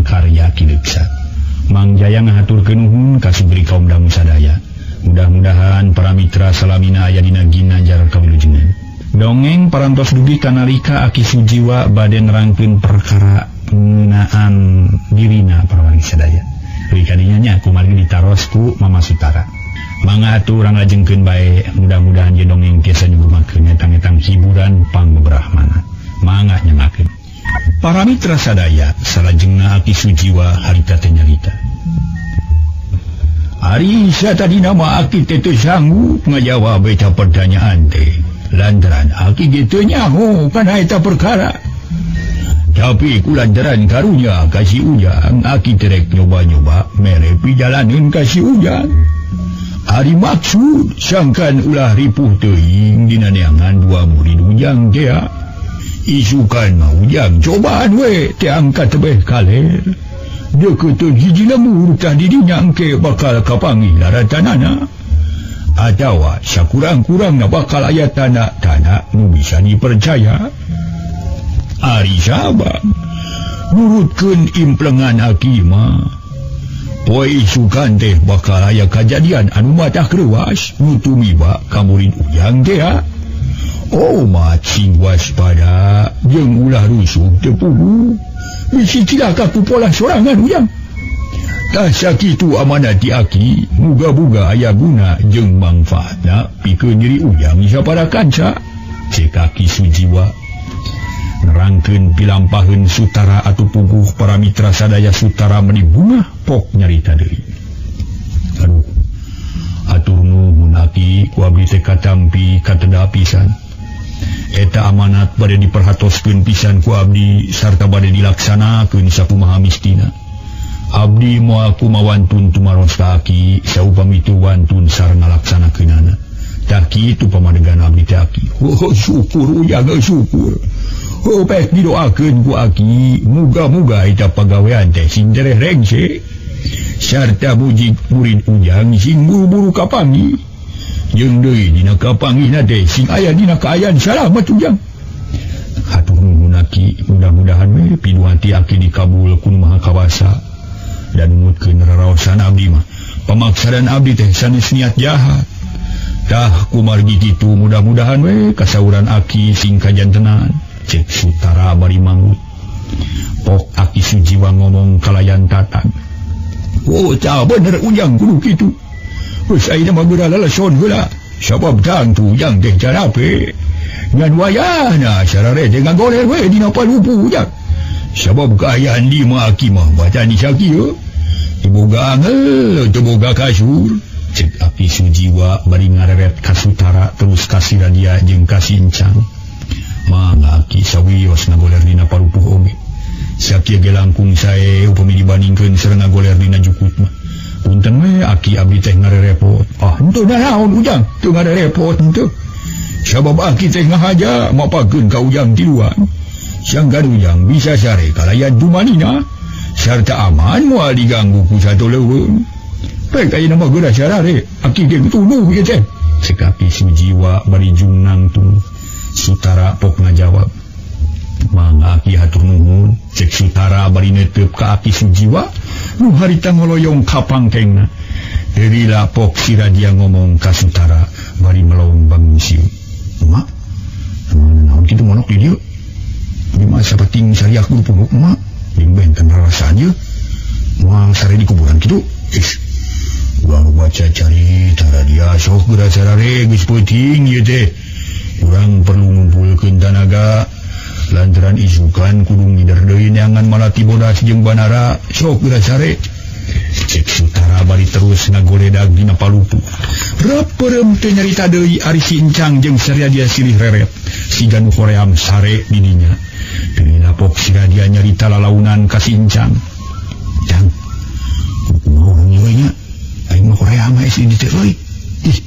sareng karya Ki Leuksa. Mang Jaya ngahaturkeun nuhun ka sugri kaum dangu sadaya. Mudah-mudahan para mitra salamina aya dina ginanjar kawilujengan. Dongeng parantos dugi kanalika Aki Sujiwa bade nerangkeun perkara ngeunaan dirina para wargi sadaya. Deui kadinya nya kumargi ditaros ku Mama Sutara. Mangga atuh urang lajengkeun bae, mudah-mudahan ye dongeng tiasa nyuguhkeun etang-etang hiburan pangbebrahmana. Mangga nyengakeun. Para mitra sadaya, salajengna Aki Sujiwa harita teh nyarita. Ari satadina mah aki teh teu sanggup ngajawab eta pertanyaan teh. Lantaran aki ge teu nyaho kana eta perkara. Tapi ku lantaran karunya ka si Ujang, aki terek nyoba-nyoba mere pijalaneun ka si Ujang. Ari maksud sangkan ulah ripuh teuing dina neangan dua murid Ujang teh. Isukan mah Ujang cobaan we teh angkat tebeh kaler. Deukeuteun hiji lembur tah di dinya engke bakal kapanggih laratanana. Atawa sakurang-kurangna bakal aya tanda-tanda nu bisa dipercaya. Ari sabab nurutkeun implengan aki mah poe isukan teh bakal aya kajadian anu matah kreuas nu tumiba ka murid Ujang teh. Oh macing waspada jeung ulah rusuh teu puguh. Bisi cilaka ku polah sorangan Ujang. Tah sakitu amanat ti aki, muga-muga aya guna jeung mangfaatna pikeun diri Ujang sapara kanca. Cek Aki Sujiwa nerangkeun pilampaheun Sutara atuh puguh para mitra sadaya. Sutara meuni bungah pok nyarita deui. Aduh, atur nuhun aki ku abdi teh katampi kateda pisan. Eta amanat bade diperhatoskeun pisan ku abdi sarta bade dilaksanakeun sakumaha mistina. Abdi moal kumawantun tumaros ka aki saupami teu wantun sareng ngalaksanakeunana. Tah kitu pamadegan abdi teh aki. Oh syukur Ujang, syukur. Oh pek didoakeun ku aki, muga-muga eta pagawean teh sing tereh rengse sarta muji murid Ujang sing buru-buru kapanggih. Jeung deui dina kapanggihna teh sing aya dina kaayaan salamet Ujang. Hatur nuhun aki, mudah-mudahan we piduhati aki dikabul ku Nu Maha Kawasa dan numutkeun raraosan abdi mah. Pamaksadan abdi teh sanes niat jahat. Tah kumargi kitu mudah-mudahan we kasauran aki sing kajantenan. Cek Sutara bari manggut. Pok Aki Sujiwa ngomong kalayan tatag. Oh tah bener Ujang kudu kitu. Geus ayeuna mah geura laleson heula. Sabab tangtu Ujang teh carape. Ngan wayahna sarare teh ngagoler we dina palupu Ujang. Sabab kaayaan di mah aki mah bacaan sakieu. Teu boga angel, teu boga kasur. Cek Aki Sujiwa bari ngareret ka Sutara terus ka si Radia jeung ka si Incang. Mangga aki sawios ngagoler dina parupuh oge. Sakieu ge langkung sae upami dibandingkeun sareng ngagoler dina jukut mah. Punten we aki abdi teh ngarerepot. Ah henteu naon Ujang, teu ngarerepot henteu. Sabab aki teh ngahaja mapakeun ka Ujang tiluan. Sangkan Ujang bisa sare kalayan dumanina sarta aman moal diganggu ku satu leuweung. Pek ayeuna mah geura sarare, aki ge tuduh ieu teh. Cek Aki Sujiwa bari jungnang tung. Sutara pok ngajawab. Mangga aki hatur nuhun. Cek Sutara bari netep ka Aki Sujiwa nu harita ngoloyong ka pangkengna. Deurila pok si Radia ngomong ka Sutara bari melong bangun sieu. Mak, naon kitu monok di dieu? Di mah sapeting sariak kudu punguk mak. Jeung benten rarasaan ieu. Moal sare di kuburan kitu. Ih, urang baca carita Radia sok geura sarare geus peuting ieu teh. Urang perlu ngumpulkeun tanaga lantaran isukan kudu ngider deui neangan malati bodas jeung banara sok geura sare. Cek Sutara bari terus ngagoledag dina palupu. Reperem teh nyarita deui ari si Incang jeung Saryadia silih reret siga nu hoream sare di dinya. Deui lapok si Radia nyarita lalaunan ka si Incang. Jang, kumaha urang ieu nya? Aing mah hoream hae si dieu teh euy. Ih,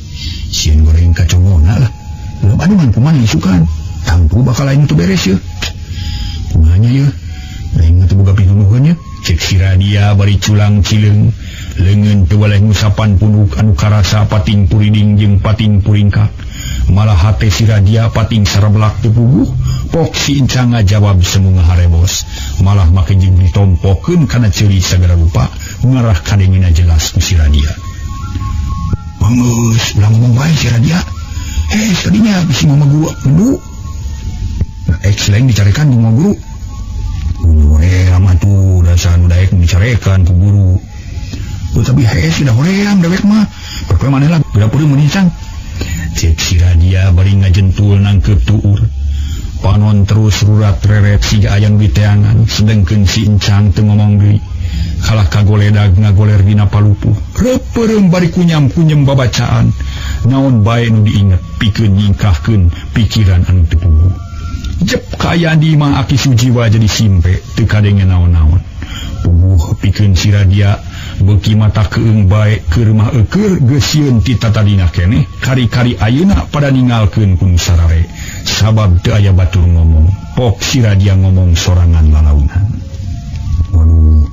sieun goreng kacongona lah. Belum aduh kumaha isukan. Tangtu bakal aing teu beres yeuh. Kumaha nya yeuh? Aing mah teu boga pituduheun nya. Cek si Radia bari culang cileung, leungeun teu waleh ngusapan punduk anu karasa pating puriding jeung pating puringkak. Malah hate si Radia pating sareblak teu puguh. Pok si Incang ngajawab semu ngaharebos. Malah make jeung ditompokeun kana ceuli sagala rupa ngarah kadengena jelas ku si Radia. Geus ulah ngomong wae si Radia. Tadinya bisi mama guru kudu. Nah, lain dicarekan ku mama guru. Hoream atuh dasar nu daek dicarekan ku guru. Tapi hees sudah hoream dewek mah. Perpoe maneh lah geura peureum mun insang. Cek si Radia bari ngajentul nangkeup tuur. Panon terus rurat reret siga aya nu diteangan, sedengkeun si Encang teu ngomong deui. Kalah kagoledag ngagoler dina palupuh. Reupeurem bari kunyam-kunyem babacaan. Naon bae nu diinget pikeun nyingkahkeun pikiran anu teu puguh. Jep kaayaan di imah Aki Sujiwa jadi simpe teu kadenge naon-naon. Puguh pikeun si Radia beuki mata keung bae keur mah eueur geus sieun ti tatadina keneh kari-kari ayeuna pada ningalkeun ku nu sarare. Sabab teu aya batur ngomong, pok si Radia ngomong sorangan lalaunan. Waduh,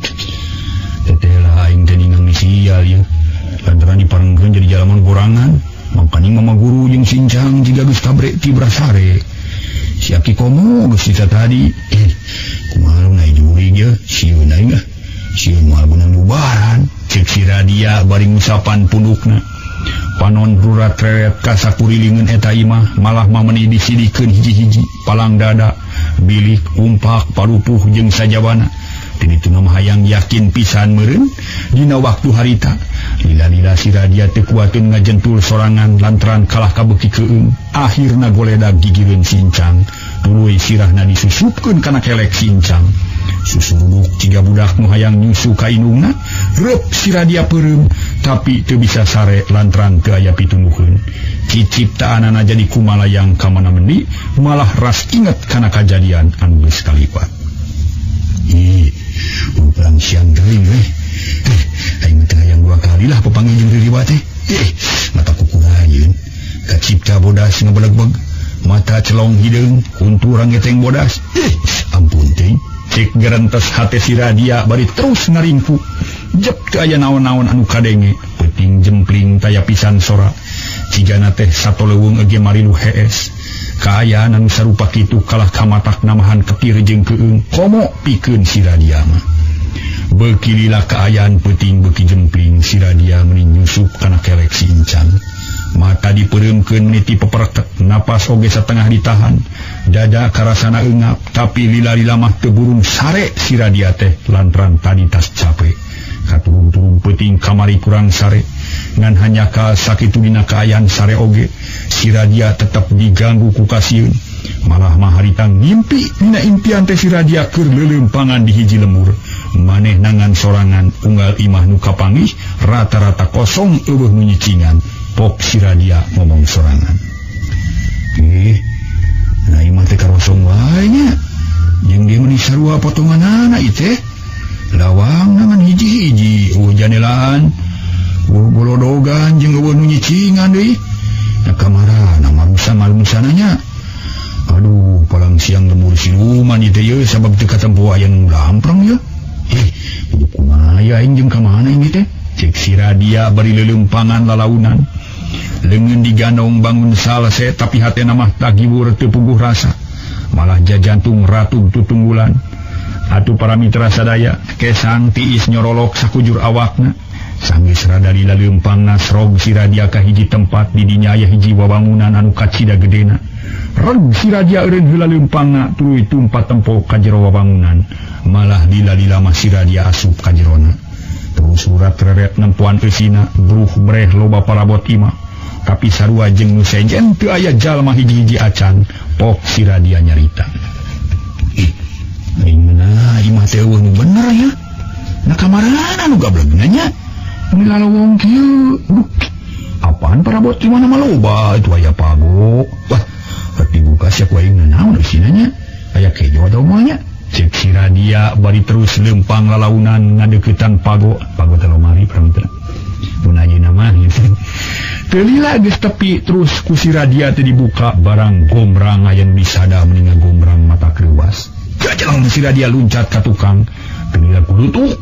teteh lah aing teh ningang sial ieu. Lantaran diparengkeun jadi jalaman gorangan, mangkaning mama guru jeung si Encang jiga geus tabrek ti brasare. Si Aki komo geus cerita tadi, kumaha nu naik jurig ye, sieun aing ah. Sieun moal beunang bubaran, cek si Radia bari ngusapan pundukna. Panon rurat reret ka sakurilingeun eta imah, malah mah meuni disidikeun hiji-hiji, palang dada, bilik, umpak, palupuh jeung sajabana. Ti ditu mah hayang yakin pisan meureun dina waktu harita. Lila-lila si Radia teu kuateun ngajentul sorangan lantaran kalah kabeuki keung. Akhirna goledag gigireun si Encang, tuluy sirahna disusupkeun kana kelek si Encang. Susuruduk tiga budak nu hayang nyusu ka indungna, reup si Radia peureum, tapi teu bisa sare lantaran teu aya pitumbuheun. Ciciptaanana jadi kumalayang ka mana mendi, malah ras inget kana kajadian anu geus kaliwat. Ih, urang siang geuing we. Aing teh hayang dua kali lah papanggih jeung Ririwa teh. Mata kukurayeun. Kacipta bodas ngebelegbeg, mata celong hideung, huntu rangeteng bodas. Ampun teh. Cek gerentes hate si Radia bari terus ngaringku. Jep teu aya naon-naon anu kadenge, peuting jempling taya pisan sora. Cigana teh satoleuweung ege marilu hees. Kaayaan anu sarupa kitu kalah kamatak namahan ketir jeung keung, komo pikeun si Radia mah. Beuki lila kaayaan peuting beuki jempling, si Radia meuni nyusup kana kelek si Encang. Mata dipereumkeun meniti pepereket, napas oge satengah ditahan. Dada karasana eungap, tapi lila-lila mah teu burung sare si Radia teh lantaran tadi tas cape. Katurung-turung peuting kamari kurang sare, ngan hanya ka sakitu dina kaayaan sare oge, si Radia tetep diganggu ku kasieun. Malah mah harita ngimpi dina impian teh si Radia keur leuleumpangan di hiji lemur. Maneh nangan sorangan unggal imah nu kapanggih rata-rata kosong eueuh nu nyicingan. Pok si Radia ngomong sorangan. Nah imah teh karosong wae nya. Jeung dia meuni sarua potonganana ieu teh. Lawang nangan hiji-hiji, eueuh janelaan, eueuh golodogan jeung eueuh nu nyicingan deui. Nah kamarana marusa malumusana nya. Aduh, palang siang lembur siluman ieu teh ye sabab teu katempo aya nu lampreng ye. Kudu kumaha aing jeung ka mana ini teh? Cek si Radia bari leuleumpangan lalaunan. Leungeun digandong bangun salse tapi hatena mah tagibur teu puguh rasa. Malah jajantung ratug tutunggulan. Atuh para mitra sadaya kesang tiis nyorolok sakujur awakna. Sanggeus rada lila leumpangna srog si Radia ka hiji tempat di dinya aya hiji wawangunan anu kacida gedena. Reg si Radia eureun heula leumpangna tuluy tumpat tempo ka jero wawangunan. Malah lila-lila mah si Radia asup ka jerona. Terus surat reret nempuan eusina bruh breh loba parabot imah. Tapi sarua jeung nu sejen teu aya jalma hiji-hiji acan. Pok si Radia nyarita. Aing mah imah teh eueuh nu bener ya. Na kamarana nu gablegna nya. Meuni lalowong kieu. Duh, apaan parabot di mana mah loba itu aya pago. Wah, rek dibuka sia ku aing naon eusina nya. Aya kejo atau moal nya. Cek si Radia bari terus leumpang lalaunan ngadeuketan pago. Pago teh lomari paramitra. Mun ayeuna mah gitu. Teu lila geus tepi terus ku si Radia teh dibuka barang gombrang aya nu disada meni ngagombrang mata kreuwas. Gajelang si Radia luncat ka tukang. Teu lila kulutuk.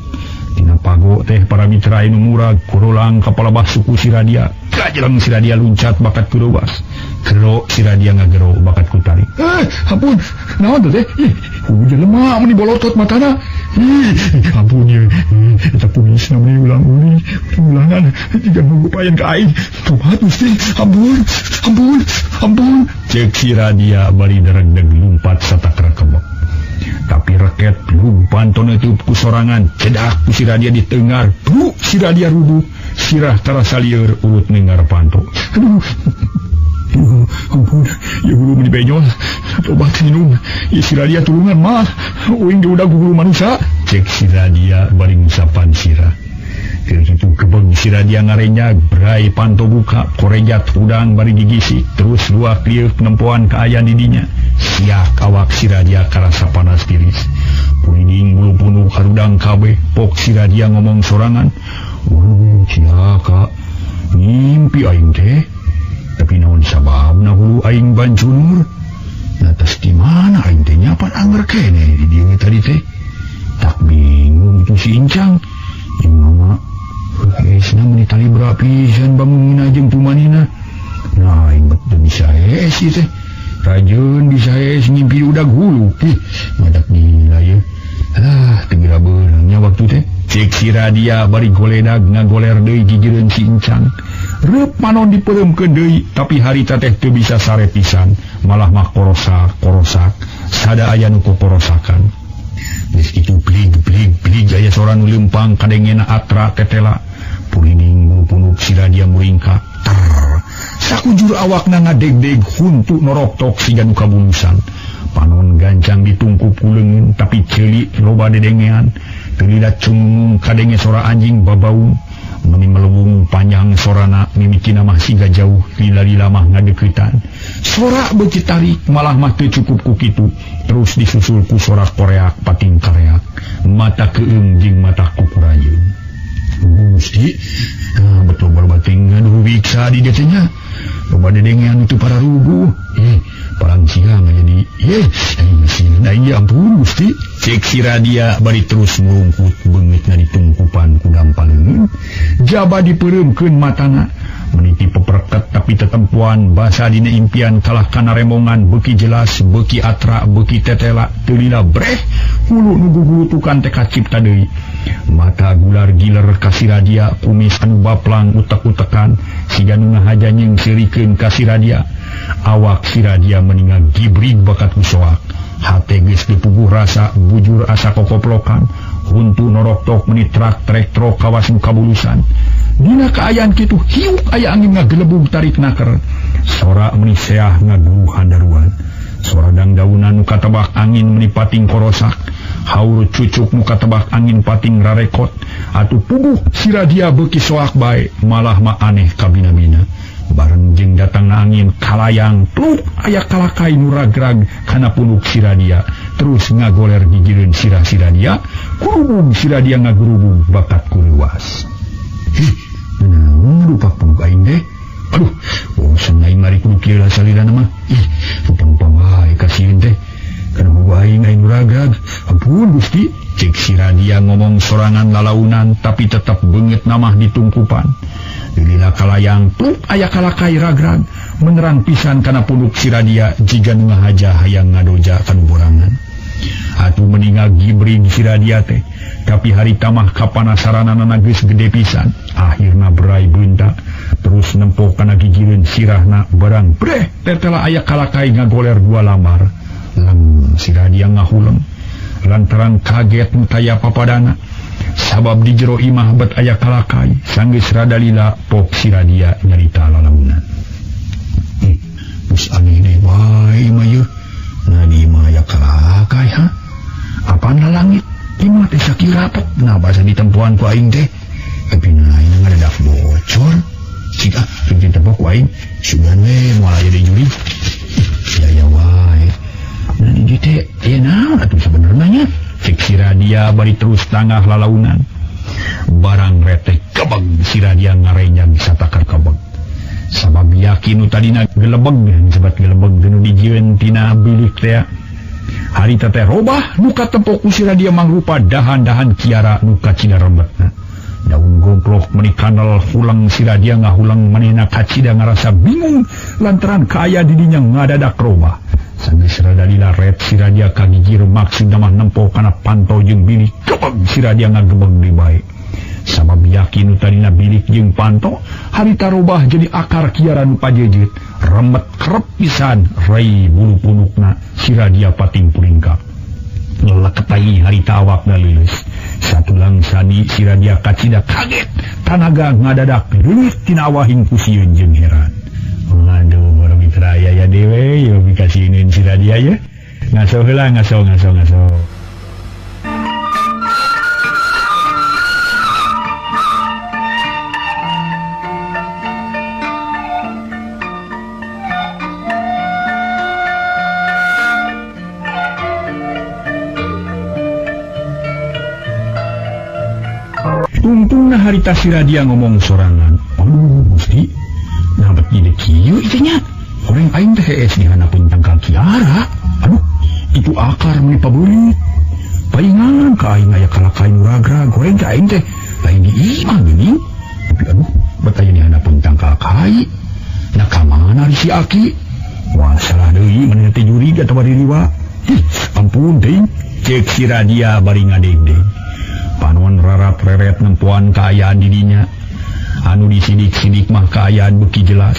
Dina pago teh para mitra anu murag kurolang ka palabah suku si Radia. Gajelang si Radia luncat bakat kreuwas. Gero si Radia ngagero bakat ku tarik. Ampun, naon teh? Ih, jelema meni bolotot matana. Ih, ampun ye. Eta kumisna meni ulang-uling, ulangan jiga nunggu payen ka aing. Tobat Gusti, ampun, ampun, ampun. Ceuk si Radia bari deregdeg lumpat satakra kebek. Tapi reket lumpan tonetup ku sorangan, cedak ku si Radia ditengar, bruk si Radia rubuh, sirah tarasa lieur urut nengar panto. Aduh. Aduh, ampun, ya hulu meni benyol, tobat minum, ya si Radia tulungan mah, uing ge udah guguru manusia. Cek si Radia bari ngusapan sirah. Keur kitu kebeng si Radia ngarenyag, brai panto buka, korejat hudang bari digisik, terus luak lieuh nempoan kaayaan di dinya. Siak awak si Radia karasa panas tiris. Puliding bulu punuk harudang kabeh, pok si Radia ngomong sorangan. Waduh, cilaka, ngimpi aing teh. Tapi naon sababna hulu aing bancunur? Nah, tas di mana aing teh nyapan angger kene di dieu tadi teh. Tak bingung itu si Incang. Jeung mama hesna meuni tali berapisan bangunina jeung tumanina. Nah, aing bet bisa hees ieu teh. Rajeun bisa hees ngimpi udag hulu. Ih, madak gila ye. Alah, teu geura beurangnya waktu teh. Cek si Radia bari goledag ngagoler deui gigireun si Incang. Reup panon dipeureumkeun deui, tapi harita teh teu bisa sare pisan, malah mah korosak-korosak, sada aya nu kokorosakan. Geus kitu blig-blig-blig aya sora nu leumpang kadengena atra tetela. Purining punuk si Radia muringkak. Ter. Sakujur awakna ngadegdeg huntu noroktok siga nu kabulusan. Panon gancang ditungkup ku leungeun tapi ceuli loba dedengean. Teu lila cungung kadenge sora anjing babaung. Meni melewung panjang sorana mimitina mah siga jauh lila-lila mah ngadeuketan. Sora beuki tarik malah mah teu cukup ku kitu. Terus disusul ku sora koreak pating kareak. Mata keung jeung mata kukurayeun. Gusti, betul baru bating aduh wiksa di dieu teh nya. Loba dedengean itu para ruguh. Parang siang jadi aing ya ampun Gusti. Cek si Radia bari terus murungkut beungeutna ditungkupan ku dampaleungeun. Jaba dipeureumkeun matana meniti peperket tapi tetempuan basa dina impian kalah kana remongan beuki jelas beuki atra beuki tetela teu lila breh hulu nu gugulutukan teh kacipta deui. Mata gular giler ka si Radia, kumis anu baplang utek-utekan siga nu ngahaja nyeungseurikeun ka si Radia. Awak si Radia meninga gibrig bakat ku soak. Hate geus dipuguh rasa bujur asa kokoplokan, huntu noroktok meni trak trek trok kawas nu kabulusan. Dina kaayaan kitu hiuk aya angin ngagelebug tarik naker. Sora meni seah ngaguruh handaruan. Sora dangdaunan nu katebak angin meni pating korosak. Haur cucuk nu katebak angin pating rarekot. Atuh puguh si Radia beuki soak bae, malah mah aneh kabina-bina. Bareng jeung datang angin kalayang pluk aya kalakai nu ragrag kana punuk si Radia, terus ngagoler gigireun sirah si Radia, kurubung si Radia ngagurubung bakat kuruas. Hih, naon rupa punuk aing teh? Aduh, bosen aing mari kudu kieu lah salirana mah. Ih, rupa-rupa wae kasieun teh. Kana hulu aing aing ragrag. Ampun Gusti, cek si Radia ngomong sorangan lalaunan tapi tetep beungeut namah ditungkupan. Lila kalayang pluk aya kalakai ragrag menerang pisan kana punuk si Radia jiga nu ngahaja hayang ngadoja kanu borangan. Atuh meningal gibrig si Radia teh, tapi harita mah kapanasaranana geus gede pisan. Akhirna berai beunta terus nempo kana gigireun sirahna barang breh tetela aya kalakai ngagoler dua lamar. Leng si Radia ngahuleng lantaran kaget nu taya papadana. Sabab di jero imah bet aya kalakai sanggeus rada lila pok si Radia nyarita lalaunan. Geus aneh deui wae imah yeuh. Nah di imah aya kalakai ha? Apaan lalangit? Imah teh sakieu rapet. Nah basa ditempuan ku aing teh. Tapi nah ini ngadadak bocor. Cik ah, cing tempo ku aing. Sugan we moal aya deui juri. Ya ya wae. Nah di dieu teh aya naon atuh sabenerna nya? Cek si Radia bari terus tangah lalaunan. Barang retek kebeg si Radia ngarenyag satakar kebeg. Sabab yakin nu tadina gelebeg disebat gelebeg nu dijieun tina bilik teh. Harita teh robah nu katempo ku si Radia mangrupa dahan-dahan kiara nu kacida rembetna. Daun gomplok meuni kanal hulang si Radia ngahulang manehna kacida ngarasa bingung lantaran kaayaan didinya ngadadak robah. Sanggeus rada lila ret si Radia kagigir maksudna mah nempo kana panto jeung bilik gebeg si Radia ngagebeg deui bae. Sabab yakin tadina bilik jeung panto harita robah jadi akar kiara nu pajejet remet kerep pisan rei bulu punukna si Radia pating puringkak. Leleketai harita awakna leuleus. Satulang sani si Radia kacida kaget tanaga ngadadak leuleus tina awahing ku sieun jeung heran. Aduh, para mitra aya ya dewe yo pikasieun si Radia ye. Ngaso heula ngaso ngaso ngaso. Tungtungna harita si Radia ngomong sorangan. Aduh, Gusti, nah bet jadi kieu ieu nya. Horeng aing teh hees dihanapeun tangkal kiara. Aduh, itu akar meuni pabeulit. Paingan ka aing aya kalakay nu ragrag, goreng ka aing teh lain di imah geuning. Tapi aduh, bet aya dihanapeun tangkal kai. Nah ka mana si Aki? Wah, salah deui manehna teh jurig atawa diriwa. Ih, ampun teuing, ceuk si Radia bari ngadegdeg. Panon rarat reret nempuan kaayaan didinya. Anu disidik-sidik mah kaayaan beuki jelas.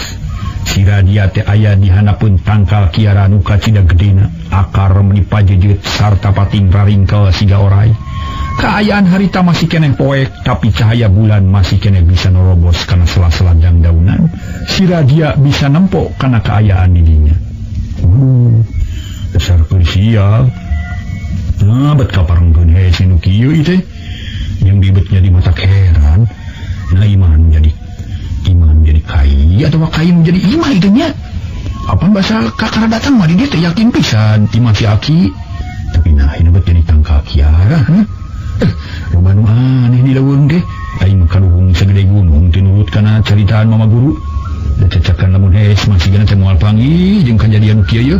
Si Radia teh aya dihanapeun tangkal kiara nu kacida gedena, akar meuni pajejet sarta pating raringkel siga orai. Kaayaan harita masih keneh poek, tapi cahaya bulan masih keneh bisa nerobos kana sela-sela dangdaunan. Si Radia bisa nempo kana kaayaan didinya. Dasar keur sial. Nah, bet kaparengkeun hese nu kieu ieu teh. Yang bibetnya di mata heran. Nah, iman jadi kai atau kai menjadi imah itu nya. Apa bahasa kakara datang mah di dieu teh yakin pisan imah si Aki. Tapi nah ini bet jadi tangkal kiara. Loba nu aneh di leuweung teh. Aing kaluhung sagede gunung teu nurut kana caritaan mama guru. Da cacakan lamun hees masih gana teh moal panggih jeung kajadian kieu ye.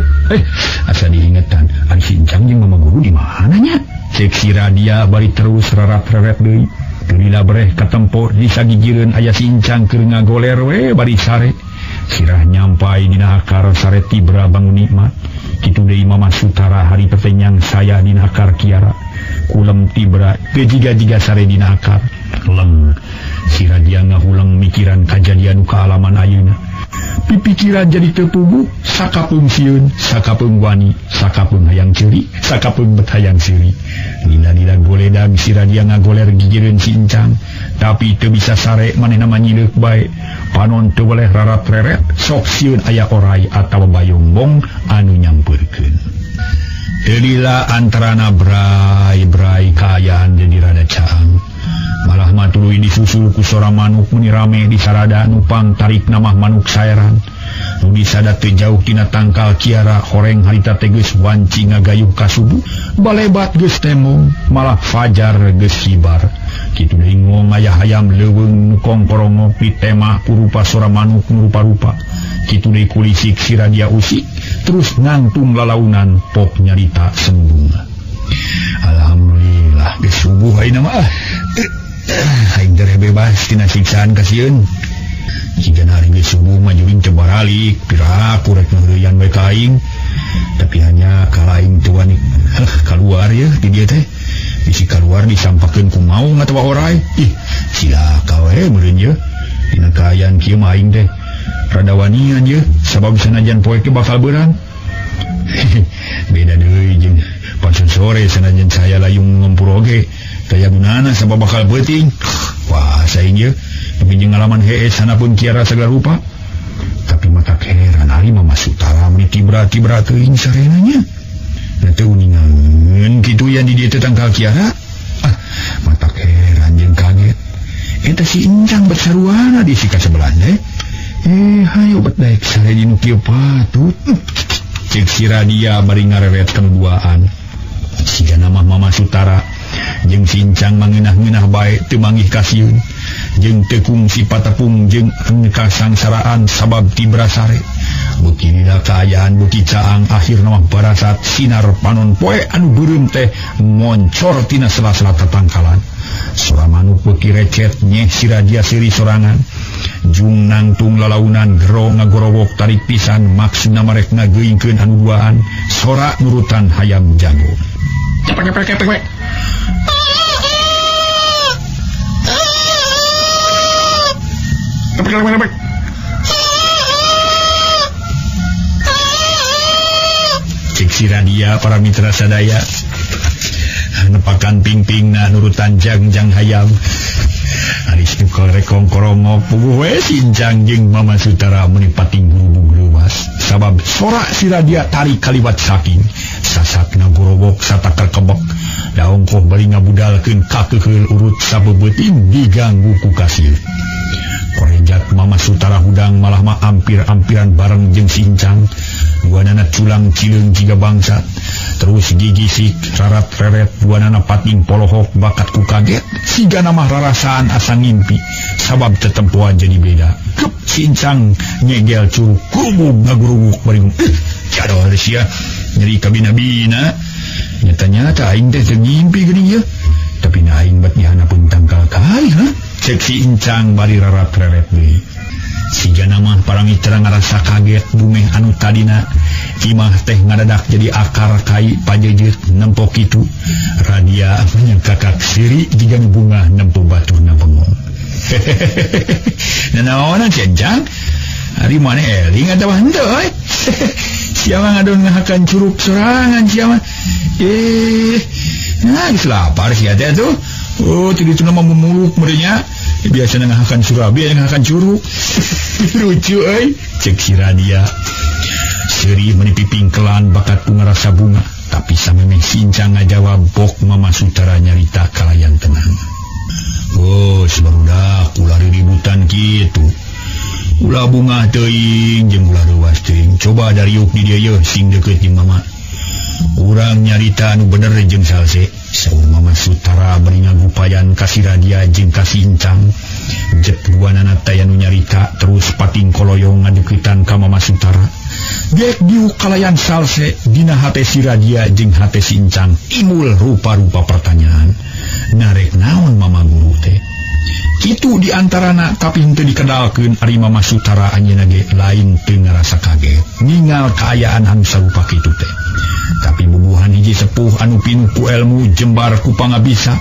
Asa diingetan ari si Encang jeung mama guru di mana nya? Cek si Radia bari terus rarat-reret deui. Teu lila breh katempo di sagigireun aya si Encang keur ngagoler we bari sare. Sirah nyampai dina akar sare tibra bangun nikmat. Kitu deui Mama Sutara hari petenyang saya dina akar kiara. Kulem tibra teu jiga-jiga sare dina akar. Leng si Radia ngahulang mikiran kajadian nu kaalaman ayeuna. Pipikiran jadi teu puguh, sakapeung sieun, sakapeung wani, sakapeung hayang ceuri, sakapeung bet hayang seuri. Lila-lila goledag si Radia ngagoler gigireun si Encang, tapi teu bisa sare manehna mah nyileuk bae. Panon teu weleh rarat-reret, sok sieun aya orai atawa bayongbong anu nyampeurkeun. Teu lila antarana brai-brai kaayaan jadi rada caang. Malah mah tuluy disusul ku sora manuk meni rame di sarada nupang tarik namah manuk saeran. Nu disada teu jauh tina tangkal kiara horeng harita teh geus wanci ngagayuh ka subuh, balebat geus temong, malah fajar geus hibar. Kitu deui ngong aya hayam leuweung nu kongkorongok di temah kurupa sora manuk nu rupa-rupa. Kitu deui kulisik si Radia usik, terus ngangtung lalaunan pok nyarita sembunga. Alhamdulillah geus subuh ayeuna mah. Aing teh bebas tina siksaan kasieun. Jika hari geus subuh mah juring teu baralik, piraku rek ngeureuyaan we ka aing. Tapi hanya kala aing teu wani kaluar ye di dieu teh. Bisi kaluar disampakeun ku maung atawa orai. Ih, cilaka we meureun ye. Dina kaayaan kieu mah aing teh rada wanian ye, sabab sanajan poe ke bakal beurang. Beda deui jeung pasun sore sanajan saya layung ngempur oge. Kaya gunana sabab bakal peuting. Wah, saing ye. Tapi jeung ngalaman hees hanapun kiara segala rupa. Tapi mata heran ari Mama Sutara meni tibra-tibra teuing sarenanya. Da teu uningan kitu yang di dieu teh tangkal kiara. Ah, mata heran jeung kaget. Eta si Encang bet saruana di sika sebelah teh. Hayo bet daek sare di nu kieu patut. Cek si Radia bari ngareret duaan. Siga nama Mama Sutara jeung si Encang mangeunah-ngeunah bae teu manggih kasieun. Jeung teu kungsi patepung jeung kasangsaraan sabab tibra sare. Beuki lila kaayaan beuki caang akhirna mah barasat sinar panon poe anu beureum teh moncor tina sela-sela tatangkalan. Sora manuk beuki recet nyeh si Radia seuri sorangan. Jung nangtung lalaunan gero ngagorowok tarik pisan maksudna marek ngageuingkeun anu duaan. Sora nurutan hayam jago. Cepek cepek cepek. Cepek cepek cepek. Cek si Radia para mitra sadaya nepakan ping-ping nah nurutan jangjang hayam. Aris nu rekong korongok puguh we sincang jeung Mama Sutara meuni pating gurubug leuwas sabab sora si Radia tarik kaliwat saking sasat ngagorowok satakar kebek daongkoh bari ngabudalkeun kakeheul urut sabeubeting diganggu ku kasir. Korejat Mama Sutara hudang malah mah ampir-ampiran bareng jeung si Incang. Duanana culang cileung jiga bangsat. Terus gigisik rarat reret duanana pating polohok bakat ku kaget. Sigana mah rarasaan asa ngimpi sabab tetempoan jadi beda. Kep si Incang nyegel curug kurubug ngaguruguk bari jadol sia nyeri kabina-bina. Nyata-nyata aing teh teu ngimpi geuning ieu. Tapi na aing bat dihanapeun tangkal kai ha? Cek si Incang bari rarat reret deui. Sigana mah para mitra ngarasa kaget bumeh anu tadina imah teh ngadadak jadi akar kai pajejeut nempo kitu. Radia nyangkakak siri jiga bunga nempo baturna bengong. Nanaonan si Incang? Ari maneh eling atawa henteu euy? Sia mah ngadon ngahakan curug sorangan sia mah. Nah, geus lapar sia teh atuh. Oh, tidak cuma mau memuluk merenya. Biasanya ngahakan surabi, ngahakan curug. Lucu euy. Cek si Radia. Seuri meuni pipingkelan bakat ku ngarasa bunga, tapi samemeh sincang ngajawab bok Mama Sutara nyarita kalayan tenang. Oh, barudak ulah riributan kitu. Ulah bunga teuing jeung ulah reuwas teuing. Coba dariuk di dieu yeuh sing deukeut jeung Mama. Urang nyarita anu bener jeung salse. Saur Mama Sutara bari ngagupayan ka si Radia jeung ka si Incang. Jet duanana teh anu nyarita terus pating koloyong ngadeuketan ka Mama Sutara. Gek diuk kalayan salse dina hate si Radia jeung hate si Incang timbul rupa-rupa pertanyaan. Narek naon Mama Guru teh? Kitu diantarana tapi henteu dikedalkeun ari Mama Sutara anjeunna ge lain teu ngarasa kaget ningal kaayaan anu sarupa kitu teh. Tapi bubuhan hiji sepuh anu pinuh ku elmu jembar ku pangabisa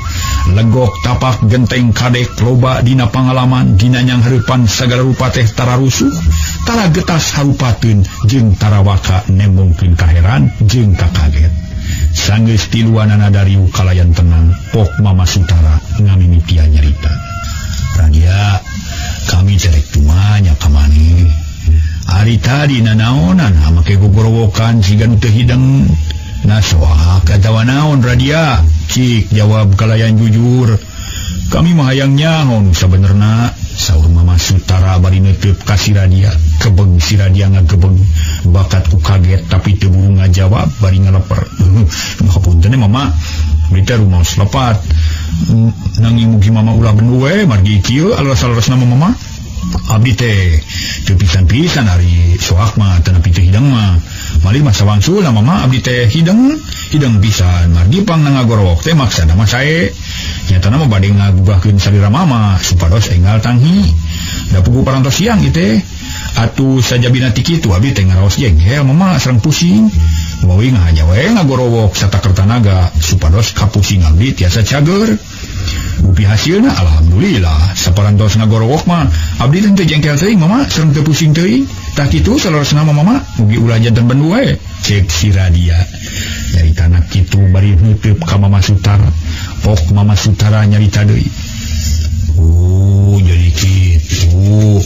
legok tapak genteng kadek loba dina pangalaman dina nyanghareupan sagala rupa teh tara rusuh tara getas harupateun jeung tara waka nembongkeun kaheran jeung kakaget. Sanggeus tiluanana dariu kalayan tenang pok Mama Sutara ngamimitian nyarita. Radia, kami cerek tumanya ka maneh. Ari tadi nanaonan make gogorowokan siga nu teu hideng. Nah soak atawa naon Radia? Cik jawab kalayan jujur. Kami mah hayang nyaho nu sabenerna. Saur Mama Sutara bari neuteub ka si Radia. Kebeng si Radia ngagebeng. Bakat ku kaget tapi teu buru ngajawab bari ngaleper. Hapunten Mama, berita rumah selepat. Nanging mugi Mama ulah bendu we margi kieu alas-alasna Mama. Abdi teh teu pisan-pisan ari soak mah teu nepi teu hideng mah. Malih mah sawangsulna Mama abdi teh hideng, hideng pisan margi pangna ngagorowok teh maksana mah sae. Nyatana mah bade ngagugahkeun salira Mama supados enggal tanghi. Da puguh parantos siang ieu teh. Atuh sajabina ti kitu abdi teh ngaraos jengkel Mama sareng pusing. Wawi ngahaja we ngagorowok sataker tanaga supados kapusing abdi tiasa cager. Upi hasilna alhamdulillah saparantos ngagorowok mah abdi teh teu jengkel teuing Mama sareng teu pusing teuing. Tah kitu saleresna mah Mama mugi ulah janten bendu we. Cek si Radia. Nyaritana kitu bari nutup ka Mama Sutara. Pok Mama Sutara nyarita deui. Oh jadi kitu.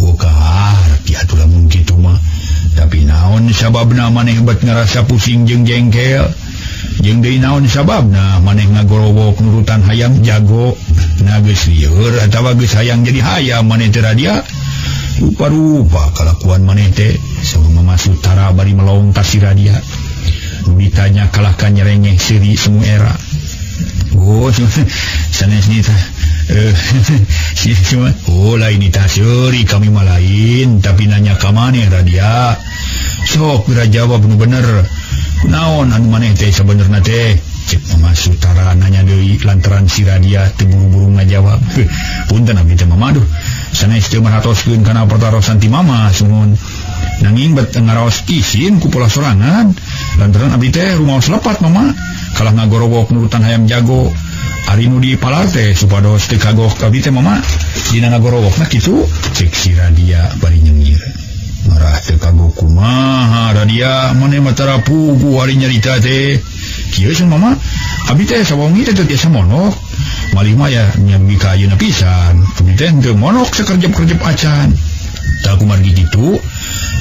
Oh kaharti atuh lamun kitu mah. Tapi naon sababna maneh bet ngarasa pusing jeung jengkel? Jeung deui naon sababna maneh ngagorowok nurutan hayam jago? Na geus lieur atawa geus hayang jadi hayam maneh teh Radia? Rupa-rupa kalakuan maneh teh. Saur Mama Sutara bari melong ka si Radia. Nu ditanya kalahkan nyerengeh seuri semu era. Oh sanes ni tah. Si cuma oh lain tah seuri kami mah lain tapi nanya ka maneh Radia. Sok geura jawab nu bener. Kunaon anu maneh teh sabenerna teh? Cek Cek Mama Sutara nanya deui lantaran si Radia teu buru-buru ngajawab. Punten abdi teh Mama duh sanes teu merhatoskeun kana pertarosan ti Mama sumuhun. Nanging bet ngaraos isin ku pola sorangan lantaran abdi teh rumaos lepat Mama kalah ngagorowok nurutan hayam jago. Ari nu dipalar teh supados teu kagok abdi teh Mama dina ngagorowokna kitu. Cek si Radia bari nyengir. Marah teu kagok kumaha Radia maneh mah tara puguh ari nyarita teh. Kieu cenah Mama abdi teh sawengi teh teu tiasa monok. Malih mah ya nyambi ka ayeuna pisan. Abdi teh teu monok sakerjep-kerjep acan. Tah kumargi kitu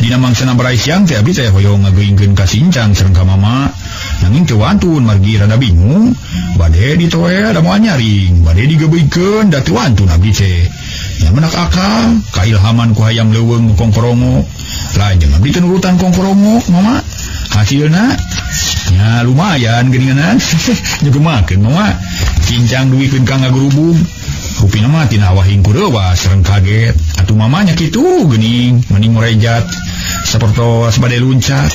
dina mangsana barai siang teh abdi teh hoyong ngageuingkeun ka Sincang sareng ka Mama. Nanging teu wantun margi rada bingung. Bade ditoe da moal nyaring, bade digebeugkeun da teu wantun abdi teh. Nya menak akal kailhaman ku hayam leuweung kongkorongo. Lajeng abdi teh nurutan kongkorongo Mama. Hasilna nya lumayan geuninganan. Nyegemakeun Mama. Cincang duikeun ka ngagerubung. Rupina mah tina wahing kureuwas sareng kaget. Atuh mamanya kitu geuning mending ngorejat sapertos bade luncat.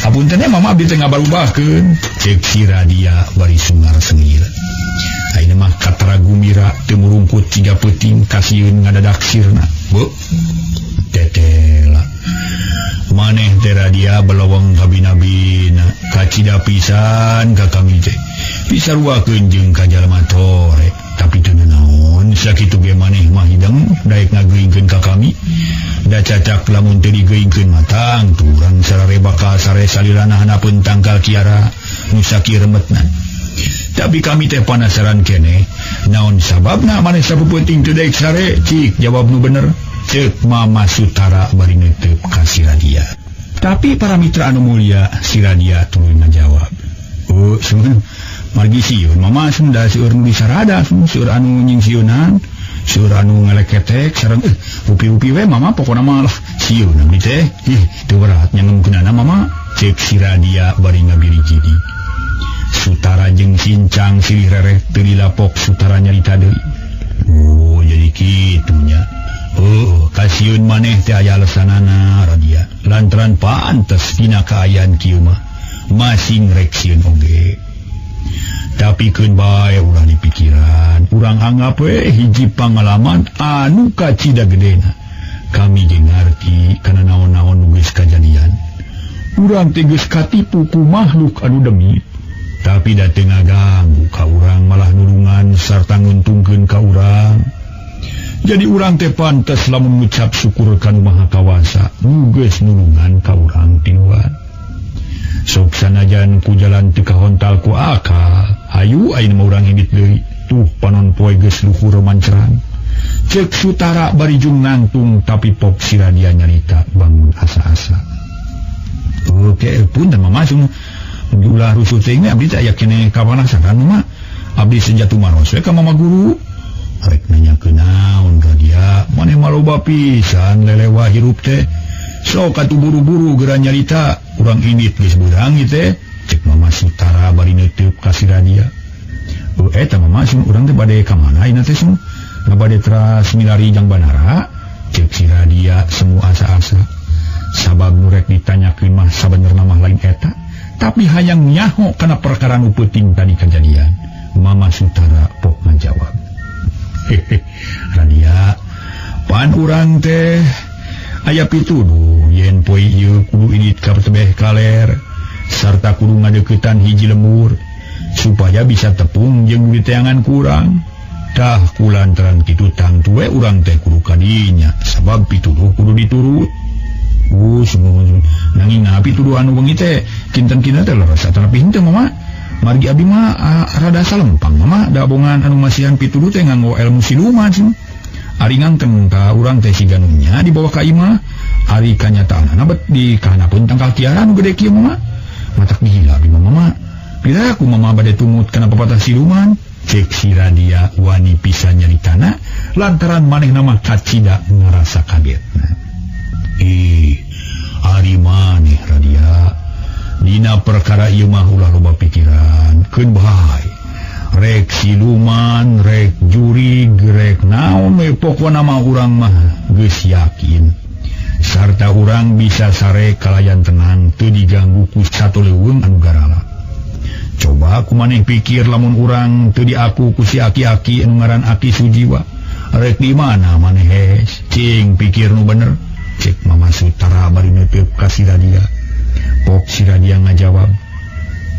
Apunten nya Mama abdi teh ngabarubahkeun. Ceuk si Radia bari sungar sengir. Ayeuna mah katara gumira teu murungkut tiga peuting kasieun ngadadak sirna. Bu tetela. Maneh teh Radia beloweng kabina-bina kacida pisan ka kami teh. Pisaruakeun jeung ka jalma tore. Tapi teu naon sakitu ge maneh mah hideng daek ngageuingkeun ka kami. Da cacak lamun teu digeuingkeun matang turang sarare bakal sare salilana hanapeun tangkal kiara nu sakieu remetna. Tapi kami teh panasaran keneh naon sababna maneh sapeupeung teu daek sare. Cik jawab nu bener. Ceuk Mama Sutara bari neuteup ka si Radia. Tapi para mitra anu mulia, si Radia tuluy ngajawab. Oh, sungguh margi sieun Mama sunda seueur nu disarada, seueur anu nyingsieunan, seueur anu ngaleketek sareng rupi-rupi we Mama pokona mah lah sieun abdi teh. Ih, teu berat nyangemkeunana Mama. Ceuk si Radia bari ngabiri-jidi. Sutara jeung Sincang silih rereh teu dilapok Sutara nyarita deui. Oh, jadi kitu nya. Oh, kasieun maneh teh aya alesanana Radia. Lantaran pantes dina kaayaan kieu mah masing rek sieun oge. Tapi keun bae ulah dipikiran, urang anggap we hiji pangalaman anu kacida gedena. Kami ge ngarti kana naon-naon nu geus kajadian. Urang teh geus katipu ku makhluk anu demit. Tapi da teu ngaganggu ka urang malah nulungan sarta nguntungkeun ka urang. Jadi urang teh pantes lamun ngucap syukur ka Nu Maha Kawasa nu geus nulungan ka urang tiluan. Sok sanajan ku jalan teu kahontal ku akal, hayu ayeuna mah urang indit deui. Tuh panon poe geus luhur mancerang. Ceuk Sutara bari jung nangtung tapi pok si Radia nyarita bangun asa-asa. Oke, punten Mama sung ulah rusuh teh abdi teh aya keneh kapanasaran Mama. Abdi senjata maros we ka Mama guru. Rek nanya kenaon Radia, maneh mah loba pisan lelewa hirup teh. Sok atuh buru-buru geura nyarita, urang indit geus beurang ieu teh. Cek Mama Sutara bari neuteub ka si Radia. Oh, eta Mama sung urang teh bade ka mana ayeuna teh sung? Ngabade teras milari jang bandara. Cek si Radia semu asa-asa. Sabab nu rek ditanyakeun mah sabenerna mah lain eta, tapi hayang nyaho kana perkara nu peuting tadi kajadian. Mama Sutara pok ngajawab. Hehe, Radia, pan urang teh aya pituduh yen poe ieu kudu indit ka tebeh kaler sarta kudu ngadeuketan hiji lembur supaya bisa tepung jeung diteangan kurang. Tah kulantaran kitu tangtu we urang teh kudu kadinya sabab pituduh kudu diturut. Sungguh nanging nah pituduh anu wengi teh kinten-kinten teh leres atanapi henteu Mama. Margi abdi mah rada salempang Mama da bongan anu masihan pituduh teh nganggo ilmu siluman. Ari ngangkeng ka urang teh siga nu nya dibawa ka imah. Ari kanyataanana bet di kahanapeun tangkal kiara nu gede kieu Mama. Matak dihila abdi mah Mama. Pira ku Mama bade tumut kana papatah siluman. Cek si Radia wani pisan nyaritana lantaran manehna mah kacida ngarasa kagetna. Ih, ari maneh Radia dina perkara ieu mah ulah loba pikiran, keun bae. Rek siluman, rek jurig, rek naon we pokona mah urang mah geus yakin. Sarta urang bisa sare kalayan tenang teu diganggu ku satu leuweung anu garala. Coba ku maneh pikir lamun urang teu diaku ku si aki-aki anu ngaran Aki Sujiwa. Rek di mana maneh hes? Cing pikir nu bener. Cek Mama Sutara bari neuteup ka si Radia. Pok si Radia ngajawab.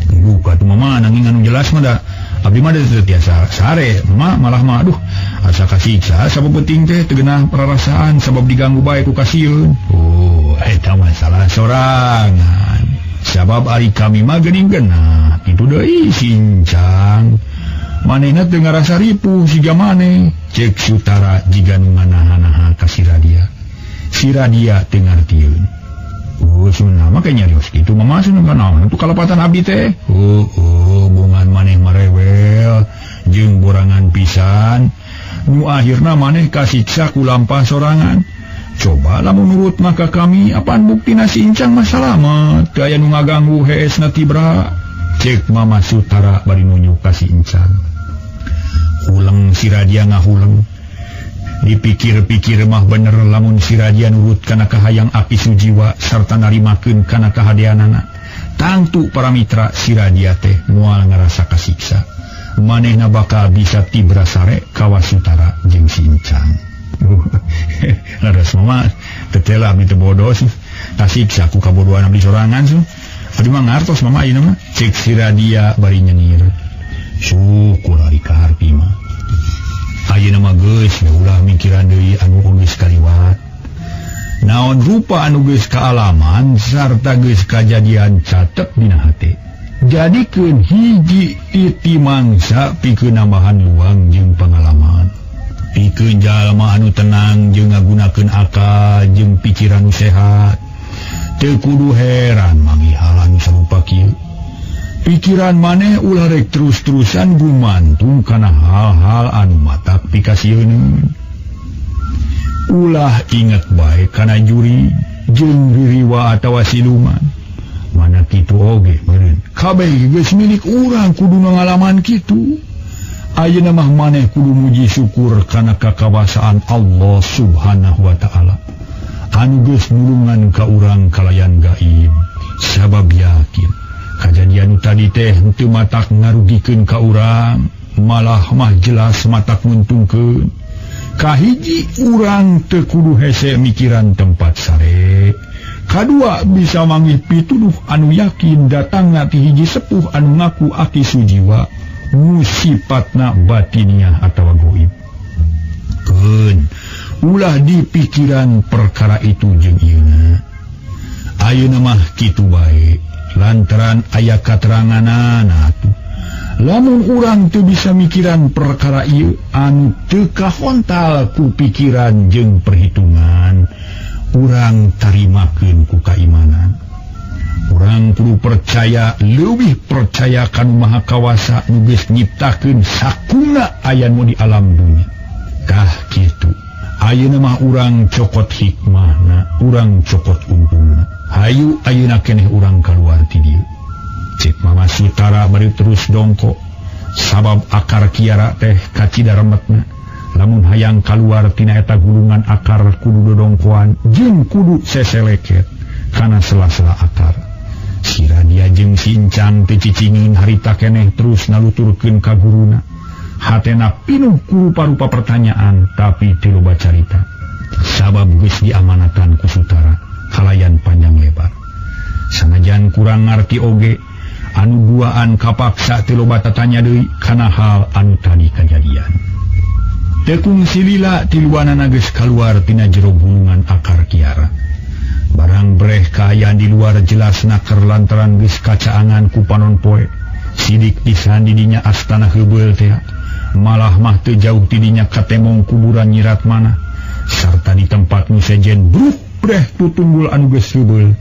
Buka tuh mama nanging anu jelas mah da abdi mah teu tiasa sare mama malah mah aduh asa kasiksa sabab penting teh teu geunah perasaan sabab diganggu bae ku kasieun. Oh eta masalah sorangan. Sabab ari kami mah geuning geunah kitu deui sincang. Manehna teu ngarasa ripuh siga maneh. Cek Sutara jiga nu nganaha-naha ka si Radia. Si Radia teu ngartieun. Oh, sunah mah nyarios kitu mama sunah naon atuh kalepatan abdi teh. Oh, bungan maneh marewel jeung borangan pisan. Nu akhirna maneh kasiksa ku lampah sorangan. Coba lamun nurut mah ka kami, apaan buktina si Incang mah salamet, teu aya nu ngaganggu heesna tibra. Cek Mama Sutara bari nunjuk ka si Incang. Huleng si Radia ngahuleng. Dipikir-pikir mah bener lamun si Radia nurut kana kahayang Aki Sujiwa sarta narimakeun kana kahadeanana. Tangtu para mitra si Radia teh moal ngarasa kasiksa. Manehna bakal bisa tibra sare ka Wasutara jeung si Incang. Laras mama tetela abdi teu bodoh sih. Kasiksa ku kabodohan abdi sorangan sih. Abdi mah ngartos mama ayeuna mah. Cek si Radia bari nyengir. Syukur ari kaharti mah. Ayeuna mah geus ulah mikiran deui anu geus kaliwat. Naon rupa anu geus kaalaman sarta geus kajadian catet dina hate. Jadikeun hiji titi mangsa pikeun nambahan luang jeung pangalaman. Pikeun jalma anu tenang jeung ngagunakeun akal jeung pikiran nu sehat. Teu kudu heran manggih hal anu sarupa kieu. Pikiran maneh ulah rek terus-terusan gumantung kana hal-hal anu matak pikasieun. Ulah inget bae kana juri jeung ririwa atawa siluman. Mana kitu oge meureun. Kabeh geus milik urang kudu ngalaman kitu. Ayeuna mah maneh kudu muji syukur kana kakawasaan Allah Subhanahu wa taala. Anu geus nulungan ka urang kalayan gaib. Sabab yakin kajadian tadi teh henteu matak ngarugikeun ka urang, malah mah jelas matak nguntungkeun. Kahiji urang teu kudu hese mikiran tempat sare. Kadua bisa manggih pituduh anu yakin datangna ti hiji sepuh anu ngaku Aki Sujiwa nu sipatna batiniah atawa goib. Keun ulah dipikiran perkara itu jeung ieuna. Ayeuna mah kitu bae. Lantaran aya kateranganana atuh. Lamun urang teu bisa mikiran perkara ieu anu teu kahontal ku pikiran jeung perhitungan, urang tarimakeun ku kaimanan. Urang kudu percaya, leuwih percaya ka Nu Maha Kawasa nu geus nyiptakeun sakuna aya nu di alam dunya. Tah kitu. Ayeuna mah urang cokot hikmahna, urang cokot untungna. Hayu ayeuna keneh urang kaluar ti dieu. Cek Mama Sutara bari terus dongkok. Sabab akar kiara teh kacida remetna. Lamun hayang kaluar tina eta gulungan akar kudu dodongkoan jeung kudu seseleket kana sela-sela akar. Si Radia jeung si Incang teu cicingin harita keneh terus naluturkeun ka guruna. Hatena pinuh ku rupa-rupa pertanyaan tapi teu loba carita. Sabab geus diamanatan ku Sutara kalayan panjang lebar. Sanajan kurang ngarti oge anu duaan kapaksa teu loba tatanya deui kana hal anu tadi kajadian. Teu kungsi lila tiluanana geus kaluar tina jero gulungan akar kiara. Barang breh kaayaan di luar jelas naker lantaran geus kacaangan ku panon poe. Sidik pisan didinya astana heubeul teh. Malah mah teu jauh tidinya katemong kuburan Nyi Ratmana sarta di tempat nu sejen bruk breh tutunggul anu geus heubeul.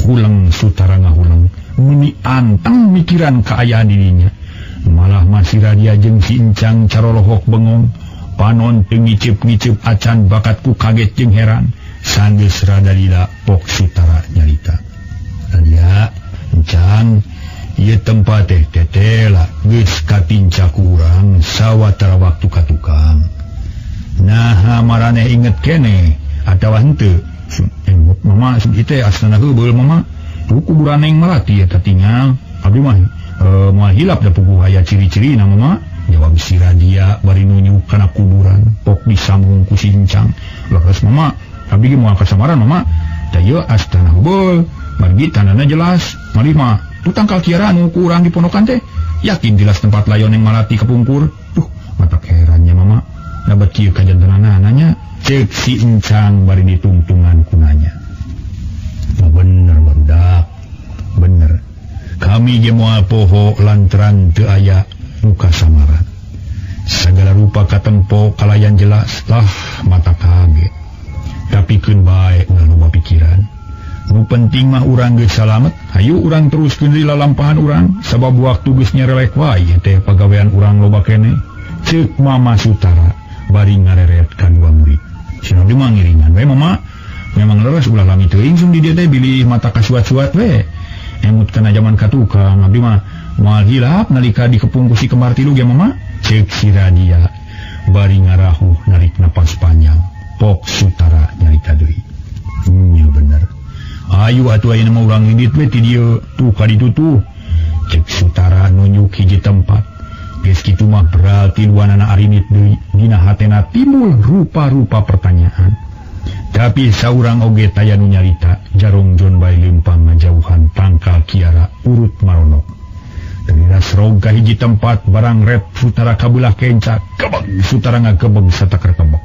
Huleng Sutara ngahuleng meuni anteng mikiran kaayaan dirinya. Malah mah si Radia jeung si Incang carolohok bengong. Panon teu ngiceup-ngiceup acan bakat ku kaget jeung heran. Sanggeus rada lila pok Sutara nyarita. Radia, Incang, ieu tempat teh tetela geus katinca ku urang sawatara waktu ka tukang. Naha maraneh inget keneh atawa henteu? Mama ieu teh asana heubeul mama. Tuh kuburan neng melati eta tinggal. Abdi mah Moal hilap da puguh aya ciri-ciri na mama. Jawab si Radia bari nunjuk kana kuburan pok disambung ku si Encang. Leres mama, abdi ge moal kasamaran mama. Da ieu astana heubeul, margi tandana jelas. Malih mah tu tangkal kiara anu ku urang dipondokan teh. Yakin jelas tempat layon yang malati kepungkur. Duh, matak herannya mama. Da bet kieu kajantenana nanya. Ceuk si Encang bari ditungtungan kunanya. Bener barudak. Bener. Kami ge moal poho lantaran teu aya muka samaran. Sagala rupa katempo kalayan jelas lah mata kaget. Tapi keun bae ulah loba pikiran. Nu penting mah urang geus salamet, hayu urang teruskeun deui lalampahan urang sabab waktu geus nyerelek wae teh pagawean urang loba keneh. Ceuk Mama Sutara bari ngareret ka dua murid. Sina mah ngiringan we mama. Memang leres ulah lami teuing sung di dieu teh bilih mata kasuat-suat we. Emut kana jaman ka tukang abdi mah moal hilap nalika dikepung ku si kembar tilu ge mama. Ceuk si Radia bari ngarahuh narik napas panjang. Pok Sutara nyarita deui. Nya bener. Ayu atuh ayeuna mah urang indit we ti dieu tuh ka ditu tuh. Ceuk Sutara nunjuk hiji tempat. Geus kitu mah berarti duanana arinit deui. Dina hatena timbul rupa-rupa pertanyaan. Tapi saurang oge taya nu nyarita jarong jon bae lempang ngajauhan tangkal kiara urut maronok. Teuras rog ka hiji tempat barang rep Sutara kabelah kenca kebeg Sutara ngagebeg satakar kebeg.